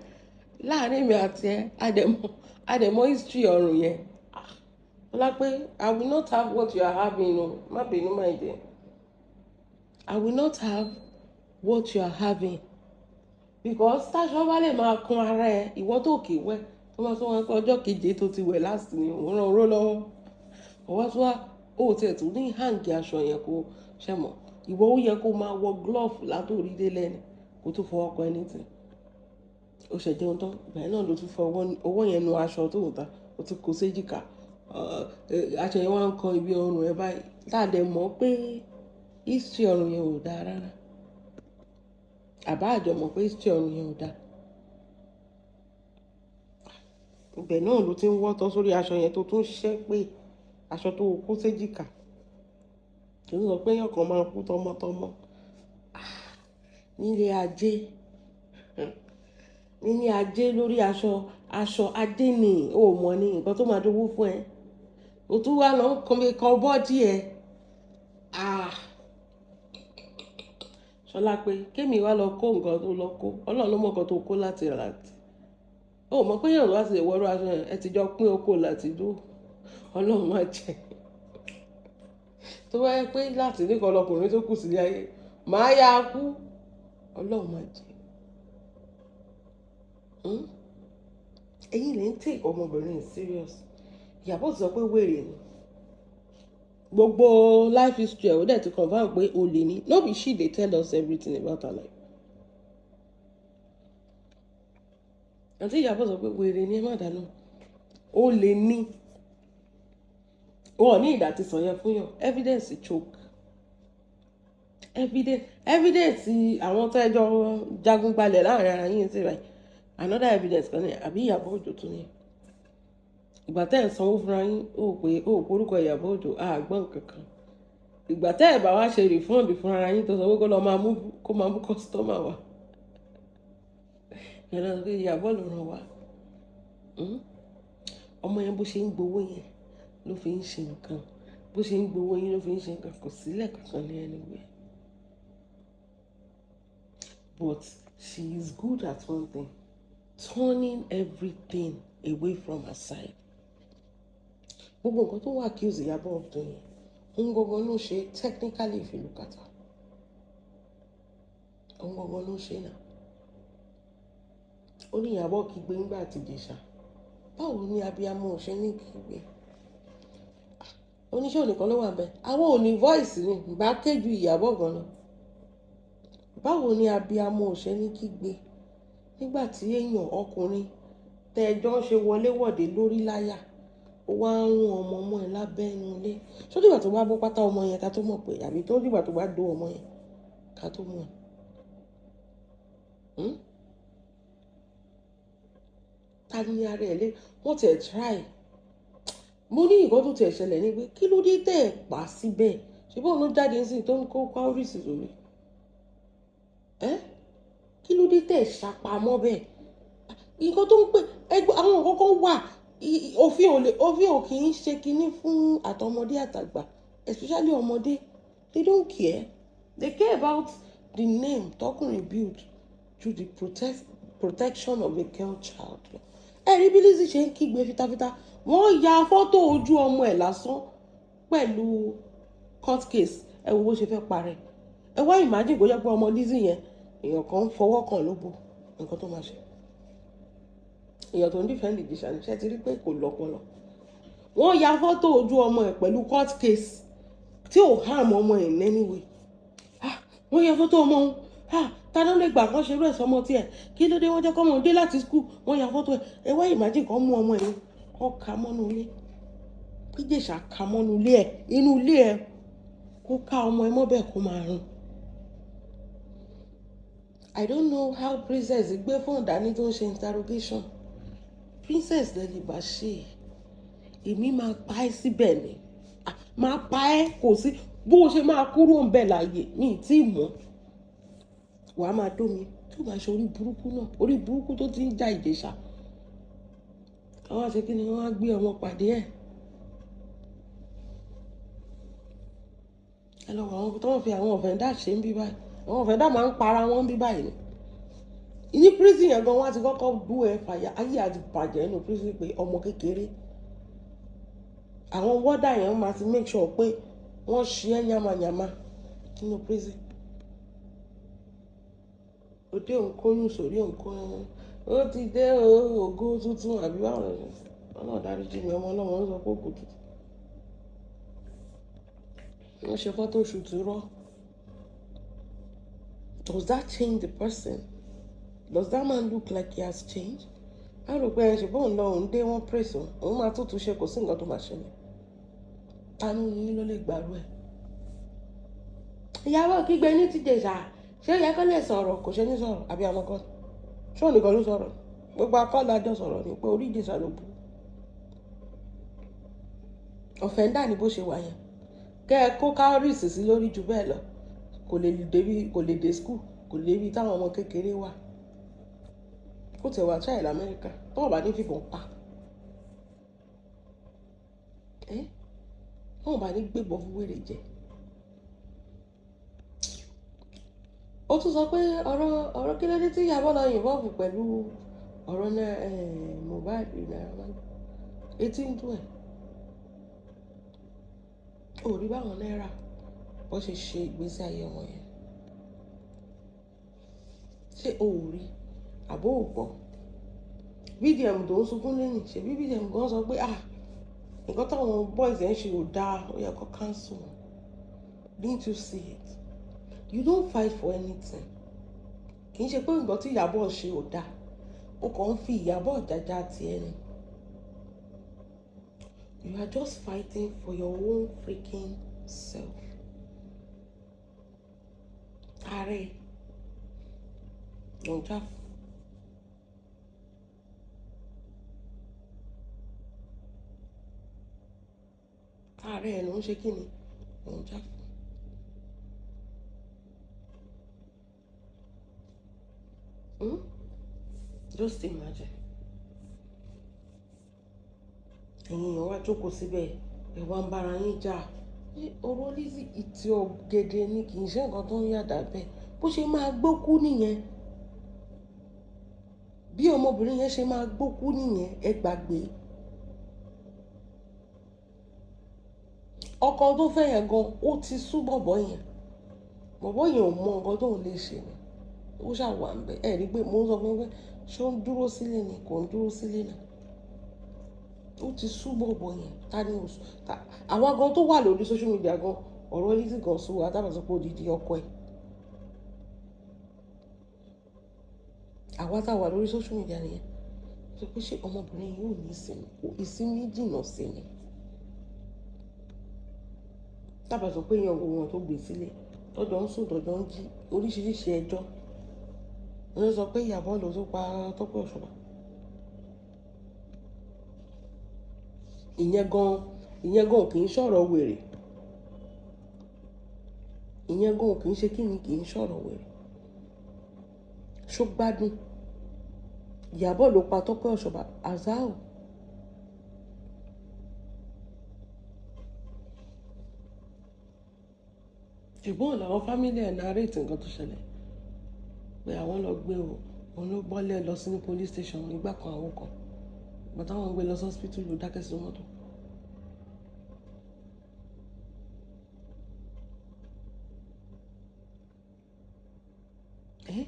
Láàrin mi àti ẹ, àdẹ̀mọ́ history ọrùn yẹn. Ṣọlá pé I will not have what you are having o. Má bínú, my dear, I will not have what you are having, because táṣọ bá lè máa kan ara ẹ, ìwọ tó kì í wẹ̀, tó máa sọ wọn pé ọjọ́ keje tó ti wẹ̀ last ni òun rán oró lọ́wọ́, ọwọ́ tó wá ó tiẹ̀ tún ní hang aṣọ yẹn kó ṣe mọ̀. Ìwọ, ó yẹ kó máa wọ glove látòrí délẹ̀ ni kó tó fọwọ́ kan anything. Ó ṣe jẹun tán, ìgbà yẹn náà ló tún fọ ọwọ́ yẹn nu aṣọ tó ń ta, ó tún kó séjìká. Aṣọ yẹn wá ń kan ibi ọrùn ẹ báyìí. Láàdẹ mọ̀ pé history ọrùn yẹn ò dáa rárá. Àbá àjọ mọ̀ pé history ọrùn yẹn ò dáa. Ibẹ̀ náà ló ti ń wọ́tọ́ sórí aṣọ yẹn tó tún ṣẹ́ pé aṣọ tó kó séjìká tó ń sọ pé èèyàn kan máa kú tọmọtọmọ nílé ajé, nílé ajé lórí aṣọ. Aṣọ ajé ni ó mọ̀ ní nǹkan tó máa dówó fún ẹ. O tún wá lọ ń kan body ẹ. Ṣọlá pé kémi wá lọ kó nǹkan tó lọ kó. Ọlọ́run ló mọ̀ nǹkan tó kó láti rà. Ó mọ̀ pé èèyàn láti lè wọ́rọ́ aṣọ yẹn, ẹ ti jọ pín oko láti dó. Ọlọ́run má jẹ́ tó bá yẹ pé láti nìkan lọkùnrin tó kù sílé ayé màá yá a kú. Ọlọ́run má jẹ́. Ẹ̀yin lè ń take ọmọbìnrin serious. Ìyábọ̀ ti sọ pé wèrè ni. Gbogbo life history ẹ̀, ó dẹ̀ ti confirm pé olè ni. No be she dey tell us everything about her life. Àǹtí Ìyábọ̀ sọ pé wèrè ni, ẹ má dáná, olè ní. Wọn ò ní ìdá ti sọ yẹn fún yàn. Evidence choke. Evidence, evidence àwọn tó ẹjọ́ jagun gbalẹ̀ láàrin ara yín sí báyìí. Another evidence kan ní àbí Ìyábọ̀ Òjó tún ní. Ìgbà tẹ́ ẹ̀ sanwó fúnra yín, ó pé ó porúkọ Ìyábọ̀ Òjó, àgbọ̀n kankan. Ìgbà tẹ́ ẹ̀ bá wá ṣe refund fúnra yín, tó sọ pé kó lọ máa mú, kó máa mú customer wá. Ìyẹn náà sọ pé Ìyábọ̀ ló ràn wá. Ọmọ yẹn, bó ṣe ń gbowó yẹn ló fi ń ṣe nǹkan, bó ṣe ń gbowó yín ló fi ń ṣe nǹkan. Kò sílẹ̀ kankan ní anywhere. But she is good at one thing: turning everything away from her side. Gbogbo nǹkan tó wà accuse Ìyábọ̀ of doing, òun gangan ló ṣe. Technically, if you look at her, òun gangan ló ṣe náà. Ó ní Ìyábọ̀ kígbe ńgbà tí Ìjẹ̀ṣà. Báwo ni abiyamọ ò ṣe ní kígbe? Oníṣẹ́ ònìkan ló wà ń bẹ, àwọn ò ní voice ni bá kéjú Ìyábọ̀ gan lọ. Báwo ni abiyamọ ò ṣe ní kígbe nígbà tí èèyàn ọkùnrin tẹ́ẹ̀jọ́ ń ṣe wọléwọ̀de lórí láyà, ó wá ń rún ọmọ ọmọ ẹ lábẹ́ inú ilé? Ṣó dìgbà tó bá bọ́ pátá ọmọ yẹn ká tó mọ̀ pé, àbí tó dìgbà tó bá dó ọmọ yẹn ká tó mọ̀? Hmm? Ta ni ara ẹ̀ lé? Wọ́n tiẹ̀ try. Mo ní nǹkan tó tiẹ̀ ṣẹlẹ̀ ní pé, kí ló dé tẹ̀ ẹ̀ pa síbẹ̀? Ṣé bóun ló jáde sí tó ń kó cowries sórí ẹ́? Kí ló dé tẹ̀ ẹ̀ ṣàpamọ́ bẹ́ẹ̀? Nǹkan tó ń pè ẹgbẹ́ àwọn nǹkan kan wà, òfin ò lè, òfin ò kì í ṣe kinní fún àtọmọdé àtàgbà, especially ọmọdé. They don't care. They care about the name tọkùnrin build through the protection of a girl child. Ẹ rí bí Lizzy ṣe ń kígbe fitafita. Wọ́n ya fọ́tò ojú ọmọ ẹ̀ lásán pẹ̀lú court case. Ẹ wo bó ṣe fẹ́ parẹ́. Ẹ wá imagine kó jẹ́ pé ọmọ Lizzy yẹn, èèyàn kan ń fọwọ́ kàn lóbo, nǹkan tó máa ṣe. Èèyàn tó ń defend Ìjẹ̀ṣà ní ṣe ti rí pé kò lọ́pọlọ. Wọ́n ya fọ́tò ojú ọmọ ẹ̀ pẹ̀lú court case tí ò harm ọmọ ẹ̀ in any way. Ah, wọ́n ya fọ́tò ọmọ òun. Ah, ta ló lè gbà kán ṣerú ẹ̀ sọmọ tiẹ̀? Kí ló dé wọ́n jẹ́ kọ́mọ dé láti school, wọ́n ya fọ́tò ẹ̀? Ẹ wá imagine kán mú ọmọ ẹ̀, kán ka mọ́nú ilé, kí Ìjẹ̀ṣà ka mọ́nú ilé ẹ̀, inú ilé ẹ̀, kó ká ọmọ ẹ̀ mọ́bẹ̀, kó máa rún. I don't know how Princess gbé fóònù dání tó ń ṣe interrogation. Princess lẹ́ni bá ṣe, èmi máa pa ẹ́ síbẹ̀ ni. Ah, máa pa ẹ́. Kò sí bó o ṣe máa kúrò ń bẹ̀ láàyè mi ì tí ì mọ̀. Wàá máa dó mi tí ó máa ṣe orí burúkú náà, orí burúkú tó ti ń já Ìjẹ̀ṣà. Àwọn àṣẹ kí ni wọ́n á gbé ọmọ pàdé ẹ̀. Ẹ lọ wọ àwọn tó ń fi àwọn offender ṣe ń bí báyìí. Àwọn offender máa ń para wọn bí báyìí ni ní prison yẹn gan. Wọ́n á ti kọ́kọ́ bú ẹ fàyà, ayé àti bàjẹ́ nínú prison pé ọmọ kékeré. Àwọn warder yẹn máa ti make sure pé wọ́n ṣe é yamayama nínú prison. Òde òun kóyún sórí, òun kóyún, ó ti dé o, ògo tuntun àbí báwo ló ṣe? Ọlọ́run dáríjì mi, ọmọ ọlọ́run ń sọ pé ògo tuntun. Wọ́n ṣe photo shoot rọ́. Does that change the person? Does that man look like he has changed? A rò pé ẹ ṣe bóun lọ, òun dé, wọ́n praise òun, òun máa tútù ṣe, kò sí nǹkan tó máa ṣẹlẹ̀. Tánú yín ló lè gbàrú ẹ̀? Ìyàwó kígbe ní tìjẹ̀ṣà, ṣé ó yẹ kó lè sọ̀rọ̀? Kò ṣe ní sọ̀rọ̀ àbí àwọn kan ṣé òun nìkan ló sọ̀rọ̀? Gbogbo akọ́lù àjọ sọ̀rọ̀ ni pé orí Ìjẹ̀ṣà ló bu. Offender ni bó ṣe wà yẹn. Kẹ́ ẹ kó cowries sí lórí ju bẹ́ẹ̀ lọ, kò lè débi, kò lè dé school, kò lè débi táwọn ọmọ kékeré wà. Kó tẹ̀ wá try lamẹ́ríkà, tọ́wọ́ bá ní fìbọn pa ẹ́, tọ́wọ́ bá ní gbébọn fún wèrè jẹ. Ó tún sọ pé ọ̀rọ̀ kí ló dé tí Ìyábọ̀ lọ involve pẹ̀lú ọ̀rọ̀ náà, Mohbad, Naira Marley. Etí ń dùn ẹ̀. Ó rí báwọn Naira bó ṣe ṣe ìgbésí ayé wọn yẹn. Ṣé o ò rí àbó ò gbọ́? VDM tó ń sunkún lẹ́yìn, ṣebí VDM gan sọ pé, ah, nǹkan táwọn boys ẹ̀ ń ṣe ò dáa, ó yẹ kó cancel wọn. Didn't you see it? You don't fight for anything. Kì í ṣe pé nǹkan tí Ìyábọ̀ ṣe ò dáa, ó kàn ń fi Ìyábọ̀ jàjà tiẹ̀ ni. You are just fighting for your own freaking self. Ààrẹ ló ń jà fún. Ààrẹ ẹ̀ ló ń ṣe kí ni? Ló ń jà fún. Just imagine. Ẹ̀yin èèyàn wá jókòó síbẹ̀, ẹ wá ń bára yín jà. Ọ̀rọ̀ Lizzy, ìtì ọ̀gẹ̀dẹ̀ ni, kì í ṣe nǹkan tó ń yàdà bẹ́ẹ̀. Bó ṣe máa gbókú nìyẹn. Bí ọmọbìnrin yẹn ṣe máa gbókú nìyẹn, ẹ gbàgbé. Ọkọ tó fẹ́ yẹn gan, ó ti sú bọ̀bọ́ yẹn. Bọ̀bọ́ yẹn ò mọ nǹkan tóun lè ṣe ni. Ó ṣà wà níbẹ̀. Ẹ rí i pé mò ń sọ fún yín pé ṣé ó ń dúró sílé ni? Kò ń dúró sílé náà. Ó ti sú bọ̀bọ́ yẹn. Ta ni ó sú? Àwa gan tó wà lórí social media gan, ọ̀rọ̀ Lizzy gan sú wa, tá bá sọ pé odidi ọkọ ẹ̀. Àwa tá wà lórí social media nìyẹn. Sọ pé ṣé ọmọbìnrin yìí ò ní ìsinmi? Ìsinmi jìnnà sí ni. Tá bá sọ pé èèyàn wo wọn tó gbé sílé, tọ́jọ́ ń sùn, tọ́jọ́ ń jí, oríṣiríṣi ẹjọ́. Wọ́n sọ pé Ìyábọ̀ ló tó pa Tọ́pẹ́ Òṣùpá. Ìyẹn gan kì í ṣọ̀rọ̀ wèrè. Ìyẹn gan kì í ṣe kí ni, kì í ṣọ̀rọ̀ wèrè. Ṣó gbádùn? Ìyábọ̀ ló pa Tọ́pẹ́ Òṣùpá. Azao. Ṣùgbọ́n làwọn family ẹ̀ narrate nǹkan tó ṣẹlẹ̀. Pé àwọn lọ gbé o, òun ló bọ́lẹ̀ lọ sí ní police station nígbà kan àwọn kan. Ìgbà táwọn gbé lọ sí hospital ló dákẹ́ sínú mọ́tò. Eh?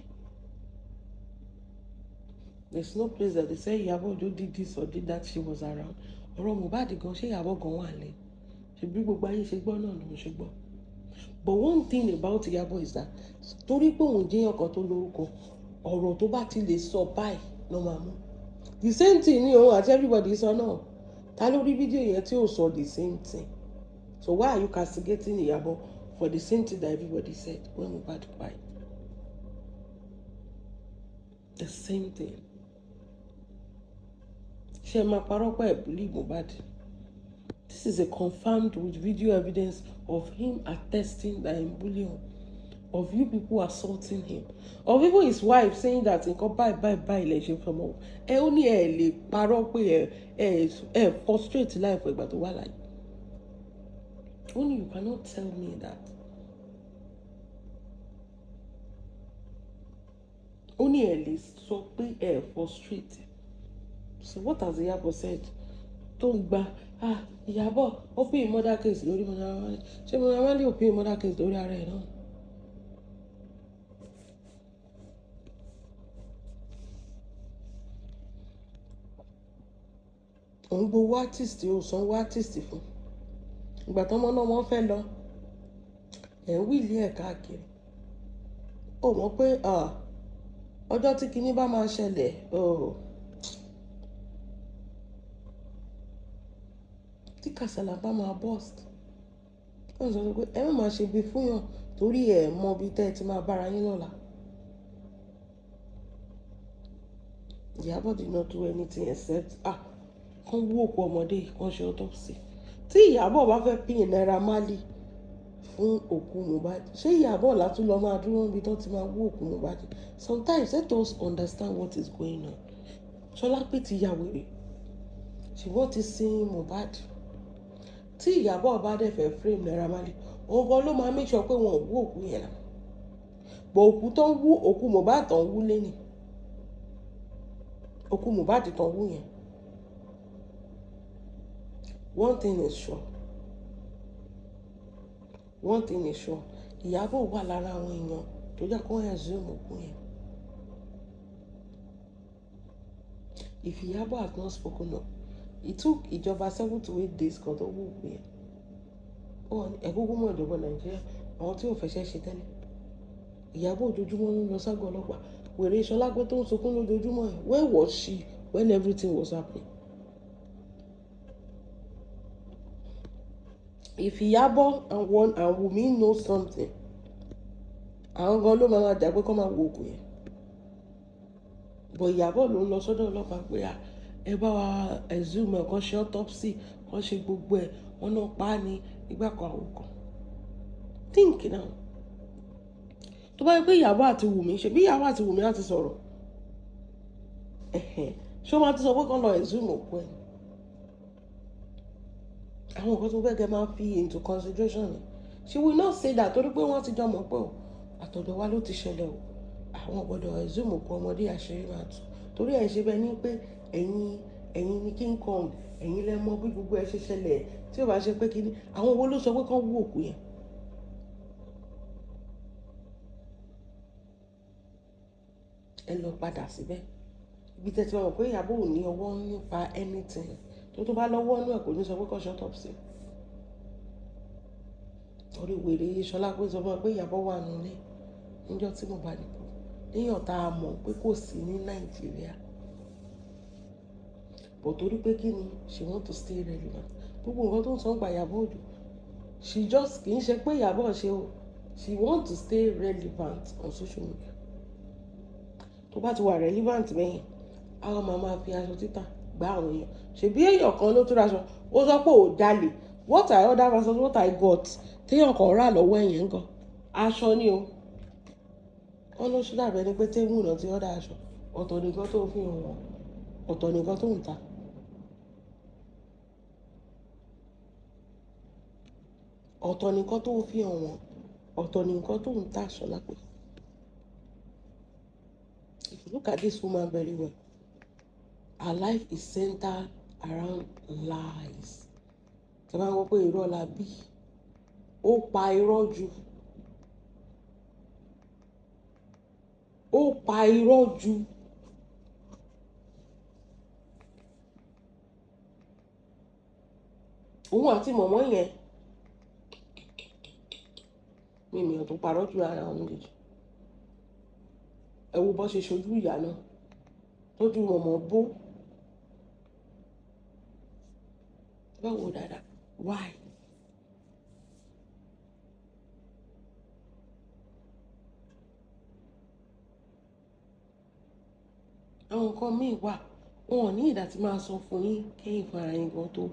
There's no place that they say Ìyábọ̀ Òjó did this or did that, she was around. Ọ̀rọ̀ Mohbad gan, ṣé Ìyábọ̀ gan wà lé? Ṣebí gbogbo ayé ṣe gbọ́ náà ló ń ṣe gbọ́. But one thing about Ìyábọ̀ is that torí pé òun jẹ́ ọkàn tó lórúkọ, ọ̀rọ̀ tó bá ti lè sọ báyìí ló máa mú. The same thing ni òun àti everybody sọ náà. Ta ló rí fídíò yẹn tí ò sọ the same thing? So why are you castigating Ìyábọ̀ for the same thing that everybody said when Mohbad died? The same thing. Ṣé ẹ máa parọ́ pé ẹ believe Mohbad? This is a confirmed with video evidence of him attesting that in bullying, of you people assaulting him, of even his wife saying that nǹkan báyìí báyìí báyìí lè ṣe fọmọ. Ẹ ó ní ẹ lè parọ́ pé ẹ frustrate life ìgbà tó wà láyé. Ó ní you cannot tell me that. Ó ní ẹ lè sọ pé ẹ frustrate. So what has Ìyábọ̀ said? Tó ń gba, ah, Ìyábọ̀ ó pín murder case lórí Naira Marley. Ṣé Naira Marley ò pín murder case lórí ara ẹ̀ náà? Òun gbowó artist, ó sanwó artist fún. Ìgbà tọ́mọ náà wọ́n fẹ́ lọ, ẹ̀ ń wheel ẹ̀ káàkiri. Ó mọ̀ pé ọjọ́ tí kinní bá máa ṣẹlẹ̀, oh, tí kàsálà bá máa burst, wọ́n sọ pé ẹ má máa ṣe bí fúnyàn torí ẹ mọ ibi tẹ́ ẹ ti máa bára yín lọ́la. Ìyábọ̀ did not do anything except, ah, kán wú òkú ọmọdé, kán ṣe autopsy. Tí Ìyábọ̀ bá fẹ́ pín Naira Marley fún òkú Mohbad, ṣé Ìyábọ̀ látún lọ máa dúró níbi tó ti máa wú òkú Mohbad? Sometimes let us understand what is going on. Ṣọlápé ti ya wèrè, ṣùgbọ́n ti sin Mohbad. Tí Ìyábọ̀ bá dẹ̀ fẹ́ frame Naira Marley, òun gan ló máa make sure pé wọn ò wú òkú yẹn náà. Bọ̀ òkú tó ń wú, òkú Mohbad tó ń wú lé ní òkú Mohbad tó ń wú yẹn. One thing is sure, one thing is sure, Ìyábọ̀ wà lára àwọn èèyàn tó jẹ́ kó exhume òkú yẹn. If Ìyábọ̀ has not spoken up, it took ìjọba 7 to 8 days kan tó wú òkú yẹn. Ẹ kúkú mọ̀ ìjọba Nàìjíríà, àwọn tí ò fẹsẹ̀ ṣe tẹ́lẹ̀. Ìyábọ̀ ojoojúmọ́ ló ń lọ ságọ́ ọlọ́pàá. Wèrè Ṣọlápé tó ń sunkún lójoojúmọ́ ẹ̀, where was she when everything was happening? If Ìyábọ̀ and one and Wunmi know something, Àwọn gan ló máa jà pé kọ́ máa wo òkú yẹn. But Ìyábọ̀ ló ń lọ sọ́dọ̀ ọlọ́pàá pé à, ẹ bá wa exhume ẹ̀, kàn ṣe autopsy, kàn ṣe gbogbo ẹ̀, wọ́n náà pa á ní ìgbà kan àwọn kan. Think now. Tó bá yẹ pé Ìyábọ̀ àti Wùmí ṣe bí Ìyábọ̀ àti Wùmí á ti sọ̀rọ̀. Ẹ̀hẹ̀n. Ṣé ó máa ti sọ pé kán lọ exhume òkú ẹ̀? Àwọn nǹkan tó fẹ́ kẹ́ máa fi into consideration ni. She will not say that torí pé wọ́n ti jọ mọ̀ pé o, àtọ̀dọ̀ wa ló ti ṣẹlẹ̀ o. Àwọn gbọ́dọ̀ exhume òkú ọmọdé, àṣírí máa tú. Torí ẹ̀ ṣe bẹ́ẹ̀ ni pé ẹ̀yin ni King Kong, ẹ̀yin lẹ mọ̀ bí gbogbo ẹ ṣe ṣẹlẹ̀. Tí ó bá ṣe pé kíní, àwọn wo ló sọ pé kán wú òkú yẹn? Ẹ lọ padà síbẹ̀. Ibi tẹ́ ti máa mọ̀ pé Ìyábọ̀ ò ní ọwọ́ nípa anything. Tó bá lọ́wọ́ nínú ẹ̀, kò ní sọ pé kán ṣe autopsy. Torí wèrè Ṣọlá pé sọ fún ẹ pé Ìyábọ̀ wà nínú ilé níjọ́ tí Mohbad kú. Léèyàn tá a mọ̀ pé kò sí ní Nàìjíríà. But torí pé kí ni, she want to stay relevant. Gbogbo nǹkan tó ń sọ nípa Ìyábọ̀ Òjó, she just kì í ṣe pé Ìyábọ̀ ṣe o. She want to stay relevant on social media. Tó bá ti wà relevant bẹ́yẹn, a máa máa fi aṣọ títà gbá àwọn èèyàn. Ṣèbí èèyàn kan ló tún ra aṣọ, ó sọ pé ò jalè. What I order versus what I got. Téèyàn kan rà lọ́wọ́ ẹ̀yẹn ńkọ́. Aṣọ ni o. Wọ́n ló ṣe dàbí ẹni pé Temu náà ti order aṣọ. Ọ̀tọ̀ nìkan tó fi hàn wọ́n, ọ̀tọ̀ nìkan tó ń ta. Ọ̀tọ̀ nìkan tó fi hàn wọ́n, ọ̀tọ̀ nìkan tó ń ta, Ṣọlá pé. If you look at this woman very well, her life is centered around lies. Tí a bá ń gbọ́ pé irọ́ la bí, ó pa irọ́ jù. Ó pa irọ́ jù. Òun àti mọ̀mọ́ yẹn, mi ò tó parọ́ jù lára àwọn méjèèjì. Ẹ wo bó ṣe ṣojú ìyá náà, tójú mọ̀mọ́ bó. Báwo dáadáa? Why? Àwọn nǹkan míì wà, wọn ò ní ìdá tí máa sọ fún yín kẹ́yìn fún ara yín gan tó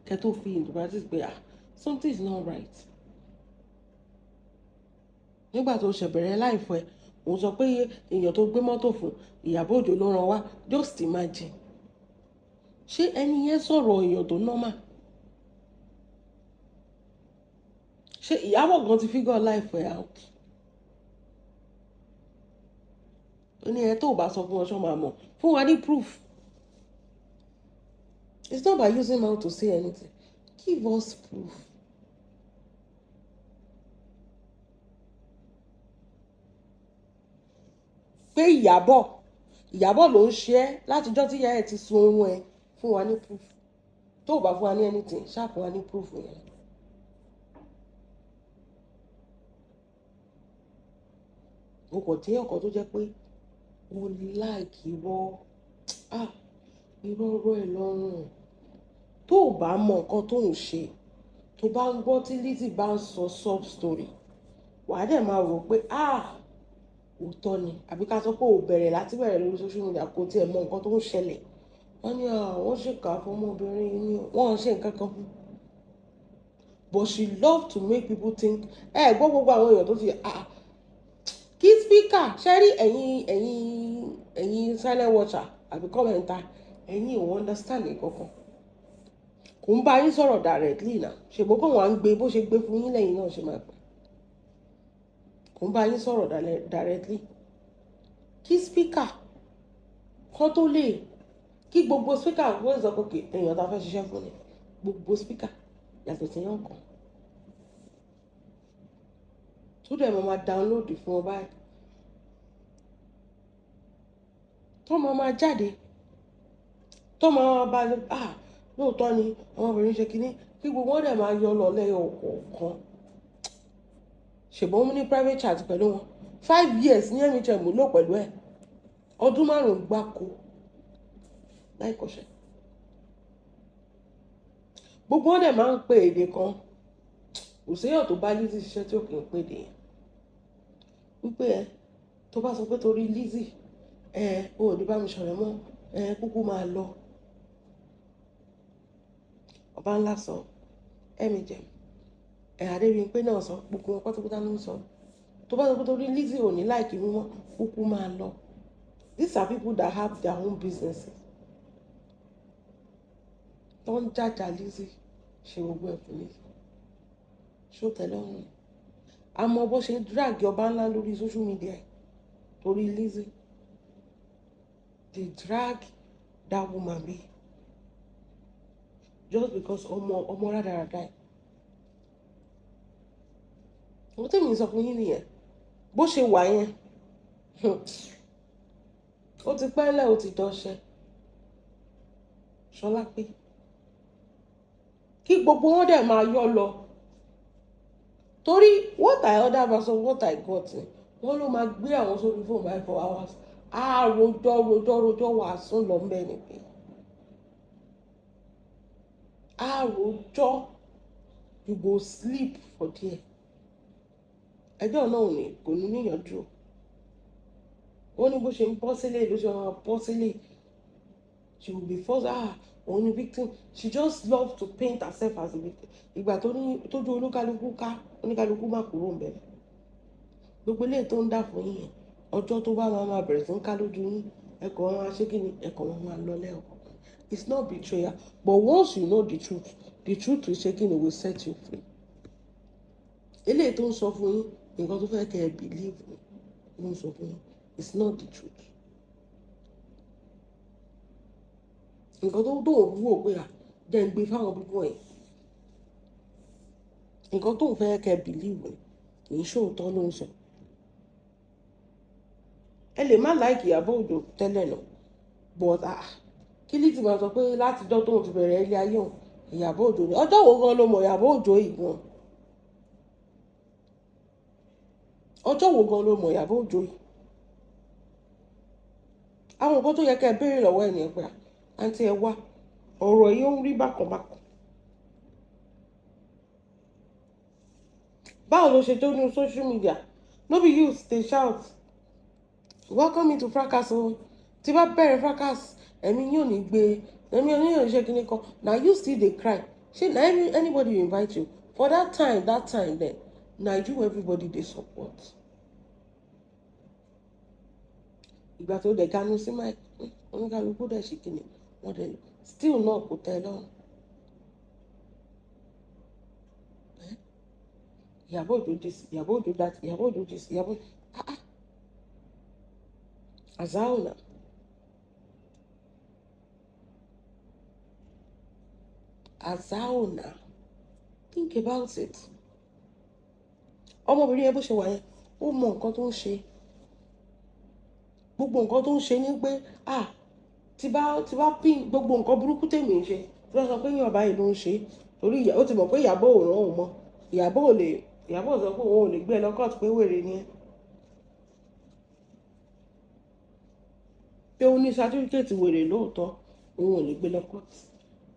kẹ́ tó fi into practice pé, ah, something is not right. Nígbà tó ṣẹ̀ bẹ̀rẹ̀ life ẹ, òun sọ pé èèyàn tó gbé mọ́tò fún, Ìyábọ̀ Òjó ló rán wá. Just imagine. Ṣé ẹni yẹn sọ̀rọ̀ èèyàn tó normal? Ṣé Ìyábọ̀ gan ti figure life ẹ out? Ó ní ẹ tó bá sọ fún wọn, ṣọ́ máa mọ̀? Fún wa ní proof. It's not by using mouth to say anything. Give us proof. Pé Ìyábọ̀ ló ń ṣe ẹ́ látijọ́ tí ìyá ẹ̀ ti sun oorun ẹ, fún wa ní proof. Tó o bá fún wa ní anything, ṣáà fún wa ní proof yẹn. Mo kàn jẹ́ ọ̀kan tó jẹ́ pé mo like irọ́. Ah, irọ́ rọ̀ ẹ́ lọ́rùn. Tó o bá mọ nǹkan tó ń ṣe, tó bá ń gbọ́ tí Lizzy bá ń sọ sob story, wà á dẹ̀ máa rò pé, ah, òótọ́ ni. Àbí ká sọ pé o bẹ̀rẹ̀ láti bẹ̀rẹ̀ lórí social media, kó tí ẹ mọ nǹkan tó ń ṣẹlẹ̀. Wọ́n ní àwọn ṣèkà fún ọmọbìnrin yìí ni wọ́n ń ṣe nǹkan kan fún. But she love to make people think. Ẹ gbọ́ gbogbo àwọn èèyàn tó ti, ah, kí speaker ṣe rí ẹ̀yin silent watcher àbí commenter, ẹ̀yin ò understand nǹkan kan. Kò ń bá yín sọ̀rọ̀ directly náà. Ṣèbó kàn wá ń gbé bó ṣe gbé fún yín lẹ́yìn náà ṣe máa gbà. Kò ń bá yín sọ̀rọ̀ directly. Kí speaker kan tó lè kí gbogbo speaker wọ́n sọ pé èèyàn tá a fẹ́ ṣiṣẹ́ fún ni, gbogbo speaker yàtọ̀ sí yàn kan tó dẹ̀ máa download fún ọ báyìí, tó máa jáde, tó máa bá, ah, lóòótọ́ ni ọmọbìnrin ṣe kínní, kí gbogbo wọn dẹ̀ máa yọ lọ lẹ́yọ kọ̀ọ̀kan. Ṣùgbọ́n ó ní private chat pẹ̀lú wọn. 5 years ní MHM lò pẹ̀lú ẹ̀, ọdún 5 gbáko láì kọ́ṣẹ́. Gbogbo wọn dẹ̀ máa ń pe èdè kan. Kò séèyàn tó bá Lizzy ṣiṣẹ́ tí ò kì í pè èdè yẹn. Wípé ẹ tó bá sọ pé torí Lizzy ẹ o ò ní bá mi ṣọ̀rẹ́ mọ́, ẹ kúkú máa lọ. Ọba ńlá sọ, ẹ̀mí jẹ̀m ẹ̀, Adébímpé náà sọ, gbogbo wọn pátápátá ló ń sọ. Tó bá sọ pé torí Lizzy ò ní like mi mọ́, kúkú máa lọ. These are people that have their own businesses, tó ń jàjà Lizzy, ṣe gbogbo ẹ̀ fún Lizzy. Ṣó tẹ́lọ́rùn? Àmọ́ bó ṣe drag ọba ńlá lórí social media torí Lizzy, they drag that woman be just because ọmọ ọmọ rádaràda ẹ̀. Ohun tí mi sọ fún yín nìyẹn. Bó ṣe wà yẹn, ó ti pẹ́lẹ̀, ó ti dọ́ṣẹ́. Ṣọlá pé kí gbogbo wọn dẹ̀ máa yọ lọ, torí what I order versus what I got ni. Wọ́n ló máa gbé àwọn sórí fóònù by 4 hours, á rojọ́ rojọ́ rojọ́, wàásù lọ ń bẹ́ẹ̀ ni pé á rojọ́, you go sleep for there. Ẹjọ́ náà ò ní kò ní níyànjú o. Ó ní bó ṣe ń bọ́ sílé ló ṣe máa bọ́ sílé. She will be forced. Ah, òun ni victim. She just love to paint herself as a victim. Ìgbà tó ní tójú olúkálukú ká, oníkálukú má kúrò ń bẹ̀rẹ̀. Gbogbo eléyìí tó ń dà fún yín yẹn, ọjọ́ tó bá máa bẹ̀rẹ̀ sí ń ká lójú yín, ẹ̀kọ́ wọn máa ṣe kí ni, ẹ̀kọ́ wọn máa lọ lẹ́ẹ̀kọ̀ọ̀kan. It's not betrayal, but once you know the truth, the truth will ṣe kí ni, will set you free. Eléyìí tó ń sọ fún yín, nǹkan tó fẹ́ kẹ́ ẹ believe ni ló ń sọ fún yín. It's not the truth. Nǹkan tó ń wò pé à jẹ́ ń gbé fáwọn pípọ̀ yẹn, nǹkan tó ń fẹ́ kẹ́ ẹ believe ni, kì í ṣòótọ́ ló ń sọ. Ẹ lè má like Ìyábọ̀ Òjó tẹ́lẹ̀ náà, but ah, kí Lizzy máa sọ pé látijọ́ tóun ti bẹ̀rẹ̀ ilé ayé òun, Ìyábọ̀ Òjó ni. Ọjọ́ wo gan ló mọ̀ Ìyábọ̀ Òjó yìí gan? Ọjọ́ wo gan ló mọ̀ Ìyábọ̀ Òjó yìí? Àwọn nǹkan tó yẹ kẹ́ ẹ béèrè lọ́wọ́ ẹ̀ ní pé, àǹtí, ẹ wá, ọ̀rọ̀ yìí ó ń rí bákan bákan. Báwo ló ṣe tó ní social media? No be you dey shout, "Welcome me to fracas o. Tí bá bẹ̀rẹ̀ fracas, ẹ̀mí yóò ní gbé, ẹ̀mí yóò ní ṣe kíní kan." Na you still dey cry. Ṣé na anybody invite you for that time? That time then, na you everybody dey support. Ìgbà tó dẹ̀ ganu sí mic, oníkálukú dẹ̀ ṣe kíni, wọ́n dẹ̀ still náà kò tẹ́ lọ́rùn. Ìyábọ̀ Òjó this, Ìyábọ̀ Òjó that, Ìyábọ̀ Òjó this, Ìyábọ̀, ah ah, azao na azao na. Think about it. Ọmọbìnrin yẹn, bó ṣe wà yẹn, ó mọ nǹkan tó ń ṣe. Gbogbo nǹkan tó ń ṣe ni pé, ah, tí bá pín gbogbo nǹkan burúkú tèmi ń ṣe, tí wọ́n sọ pé yàn báyìí ló ń ṣe, torí ó ti mọ̀ pé Ìyábọ̀ ò rán òun mọ́. Ìyábọ̀ ò lè, Ìyábọ̀ sọ pé òun ò lè gbé ẹ lọ court pé wèrè ni ẹ́, pé ó ní certificate wèrè lóòótọ́, òun ò lè gbé lọ court.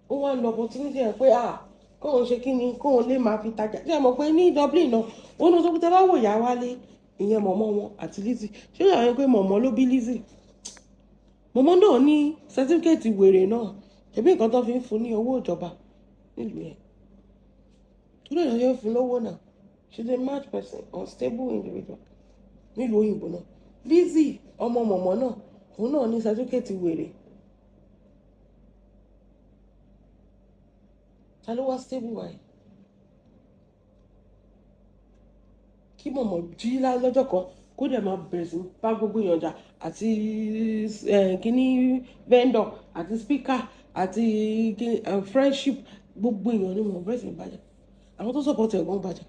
Ó wá ń lọ opportunity ẹ̀ pé, ah, kóun ṣe kí ni, kóun lè máa fi tajà. Tí a mọ̀ pé ní Dublin náà, ó ní sọ pé tẹ́ bá wò yá wálé, ìyẹn mọ̀mọ́ wọn àti Lizzy, ṣé ó yà wọ́n pé mọ̀mọ́ ló bí Lizzy? Mọ̀mọ́ náà ní certificate wèrè náà. Ṣebí nǹkan tó fi ń fún ní owó ìjọba nílùú yẹn tó lè lọ́ọ́ fún lówó náà. She's a mad person, unstable individual nílùú òyìnbó náà. Lizzy ọmọ mọ̀mọ́ náà, òun náà ní certificate wèrè. Ta ló wá stable wáyé? Kí mọ̀mọ́ jí lọ́jọ́ kan, kó dẹ̀ máa bẹ̀rẹ̀ sí bá gbogbo èèyàn jà, àti kíní vendor, àti speaker, àti friendship, gbogbo èèyàn ni mọ̀ bẹ̀rẹ̀ sí bàjẹ́. Àwọn tó support ẹ̀ gan bàjẹ́.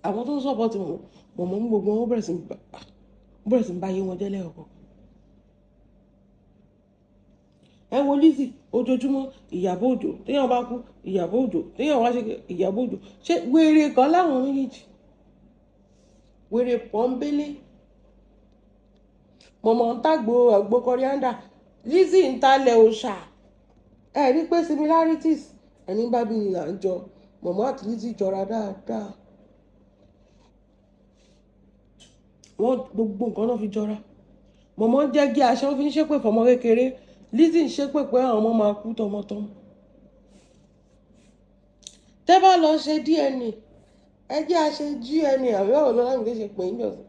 Àwọn tó support mọ̀mọ́ mú gbogbo wọn bẹ̀rẹ̀ sí bá yé wọn jẹ́ lẹ́ẹ̀kọ́. Ẹ wo Lizzy, ojoojúmọ́ Ìyábọ̀ Òjó, téèyàn bá kú Ìyábọ̀ Òjó, téèyàn wá ṣe Ìyábọ̀ Òjó. Ṣé wèrè kan láwọn méjèèjì? Wèrè pọ́nbélé. Mọ̀mọ́ ń tàgbò àgbo coriander, Lizzy ń talẹ̀ òòṣà. Ẹ rí pé similarities, ẹni bá bí ni là ń jọ. Mọ̀mọ́ àti Lizzy jọra dáadáa. Wọ́n gbogbo nǹkan náà fi jọra. Mọ̀mọ́ jẹ́ kí aṣọ fi ń ṣépè fọmọ kékeré. Lizzy ń ṣépè pé àwọn ọmọ máa kú tọmọtọmọ. Tẹ́ bá lọ ṣe DNA, ẹ jẹ́ a ṣe GNA, àbí báwo lọ́la mi ṣe pè é ní ọ̀sán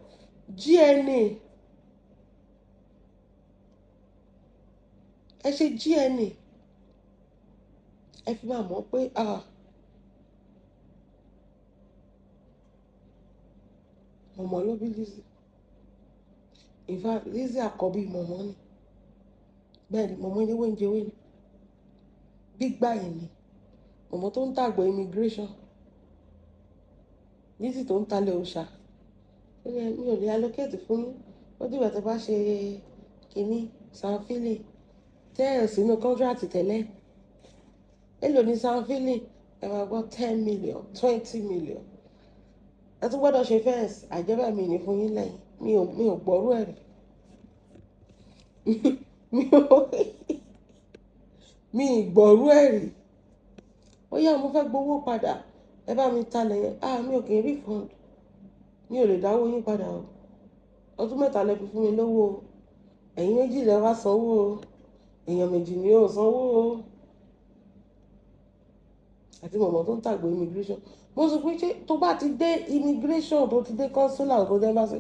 GNA? Ẹ ṣe GNA, ẹ fi máa mọ̀ pé, ah, mọ̀mọ́ ló bí Lizzy. In fact, Lizzy àkọ́bí mọ̀mọ́ ni. Bẹ́ẹ̀ ni, mọ̀mọ́ eléwé ń jẹwé ni, gbígbà yìí ni mọ̀mọ́ tó ń tàgbọ̀ immigration, Lizzy tó ń talẹ̀ òòṣà. Ó ní mi ò lè allocate fún yín, ó dìgbà tó bá ṣe kínní sanfili tẹ́ ẹ̀ sínú contract tẹ́lẹ̀. Èló ní sanfili? Ẹ máa gbọ́, 10 million, 20 million. Ẹ tún gbọ́dọ̀ ṣe fence, àjẹbẹ́ mi ní fún yín lẹ́yìn. Mi ò gbọ́rú ẹ̀ rí. Mi ì gbọ́rú ẹ̀ rí. Ó yá, mo fẹ́ gbowó padà, ẹ bá mi talẹ̀ yẹn. Ah, mi ò kì í refund, mi ò lè dáwó yín padà o. Ọdún 3 lẹ fi fún mi lówó o. Ẹ̀yin méjì lẹ wá sanwó o, èèyàn méjì ni ó sanwó o. Àti mọ̀mọ́ tó ń tàgbé immigration, mo sọ pé ṣé tó bá ti dé immigration, tó ti dé consular, tó dé embassy,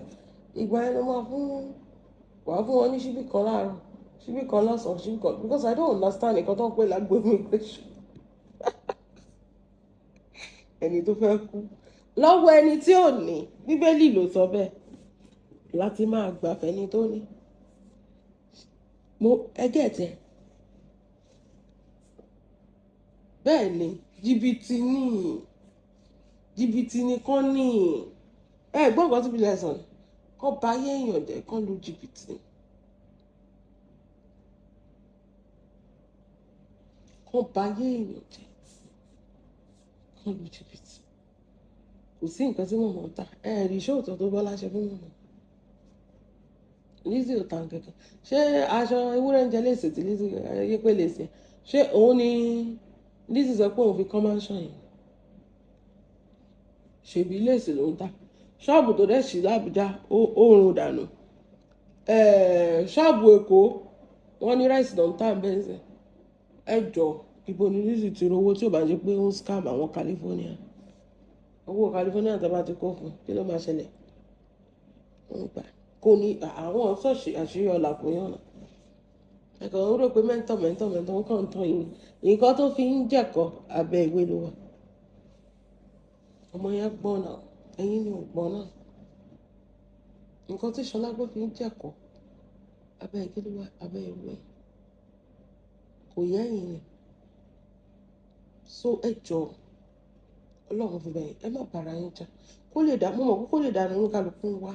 ìgbà yẹn ló máa fún wàá fún wọn ní ṣíbí kan láàárọ̀, ṣíbí kan lọ́sàn-án, ṣíbí kan, because I don't understand nǹkan tó ń pè lágbo immigration. Ẹni tó fẹ́ kú lọ́wọ́ ẹni tí ò ní, Bíbélì ló sọ bẹ́ẹ̀, láti máa gbàfẹ́ ni tó ní mo ẹgẹ́ tẹ. Bẹ́ẹ̀ ni, jìbìtì ní, jìbìtì nìkan ní. Ẹ gbọ́ nǹkan tí bílẹ̀ sọ ni, kọ́ bá yé èèyàn jẹ́, kọ́ lu jìbìtì, kọ́ bá yé èèyàn jẹ́, kọ́ lu jìbìtì. Kò sí nǹkan tí mọ̀mọ́ ń ta. Ẹ rí ṣóòtọ́ tó bọ́lá ṣe fún mọ̀mọ́. Lizzy ò ta nǹkankan. Ṣé aṣọ ewúrẹ́ ń jẹ léèsì tí Lizzy yé pé léèsì? Ṣé òun ni Lizzy sọ pé òun fi kọ́ mansion yìí? Ṣèbí léèsì ló ń ta. Ṣọ́ọ̀bù tó dẹ̀ sí l'Àbújá, ó run dànù. Ṣọ́ọ̀bù Èkó, wọ́n ní rice ló ń tà bẹ́ẹ̀ sẹ́. Ẹ jọ, ibo ni Lizzy ti rówó tí ò bá ń ṣe pé ó ń scam àwọn California? Owó California tó bá ti kó fún, kí ló máa ṣẹlẹ̀? Wọ́n gbà kò ní àwọn ṣọ́ọ̀ṣì àṣírí ọ̀la kò yànnà. Ẹ̀kọ́ ń rò pé mentor, mentor, mentor ń kàn tán yìí. Nǹkan tó fi ń jẹ̀kọ́ abẹ́ ìwé ló wà. Ọmọ yẹn gbọ́n náà, ẹ̀yin ni ò gbọ́n náà. Nǹkan tí Ṣọlá gbọ́ fi ń jẹ̀kọ́ abẹ́ kí ló wà? Abẹ́ ìwé. Kò yẹ ẹ̀yin ni. So ẹ jọ, Ọlọ́run fi bẹ̀yìn, ẹ má bára yín jà. Kó lè dá, mo mọ̀ pé kó lè dá ní oníkálukú ń wá.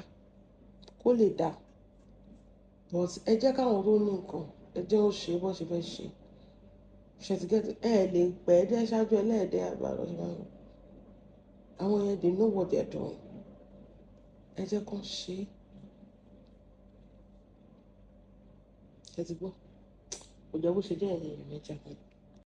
Kó lè dá. But ẹ jẹ́ káwọn tó ní nǹkan, ẹ jẹ́ ó ṣe bó ṣe fẹ́ ṣe. Ṣé ti get? Ẹ lè pẹ́ dẹ́ ṣáájú ẹlẹ́ẹ̀dẹ́ àgbà lọ sí báyìí. Àwọn yẹn, they know what they are doing. Ẹ jẹ́ kó ṣe. Ẹ ti gbọ́. Kò jẹ́ bó ṣe jẹ́, ẹ̀yin èèyàn méjì àpapọ̀.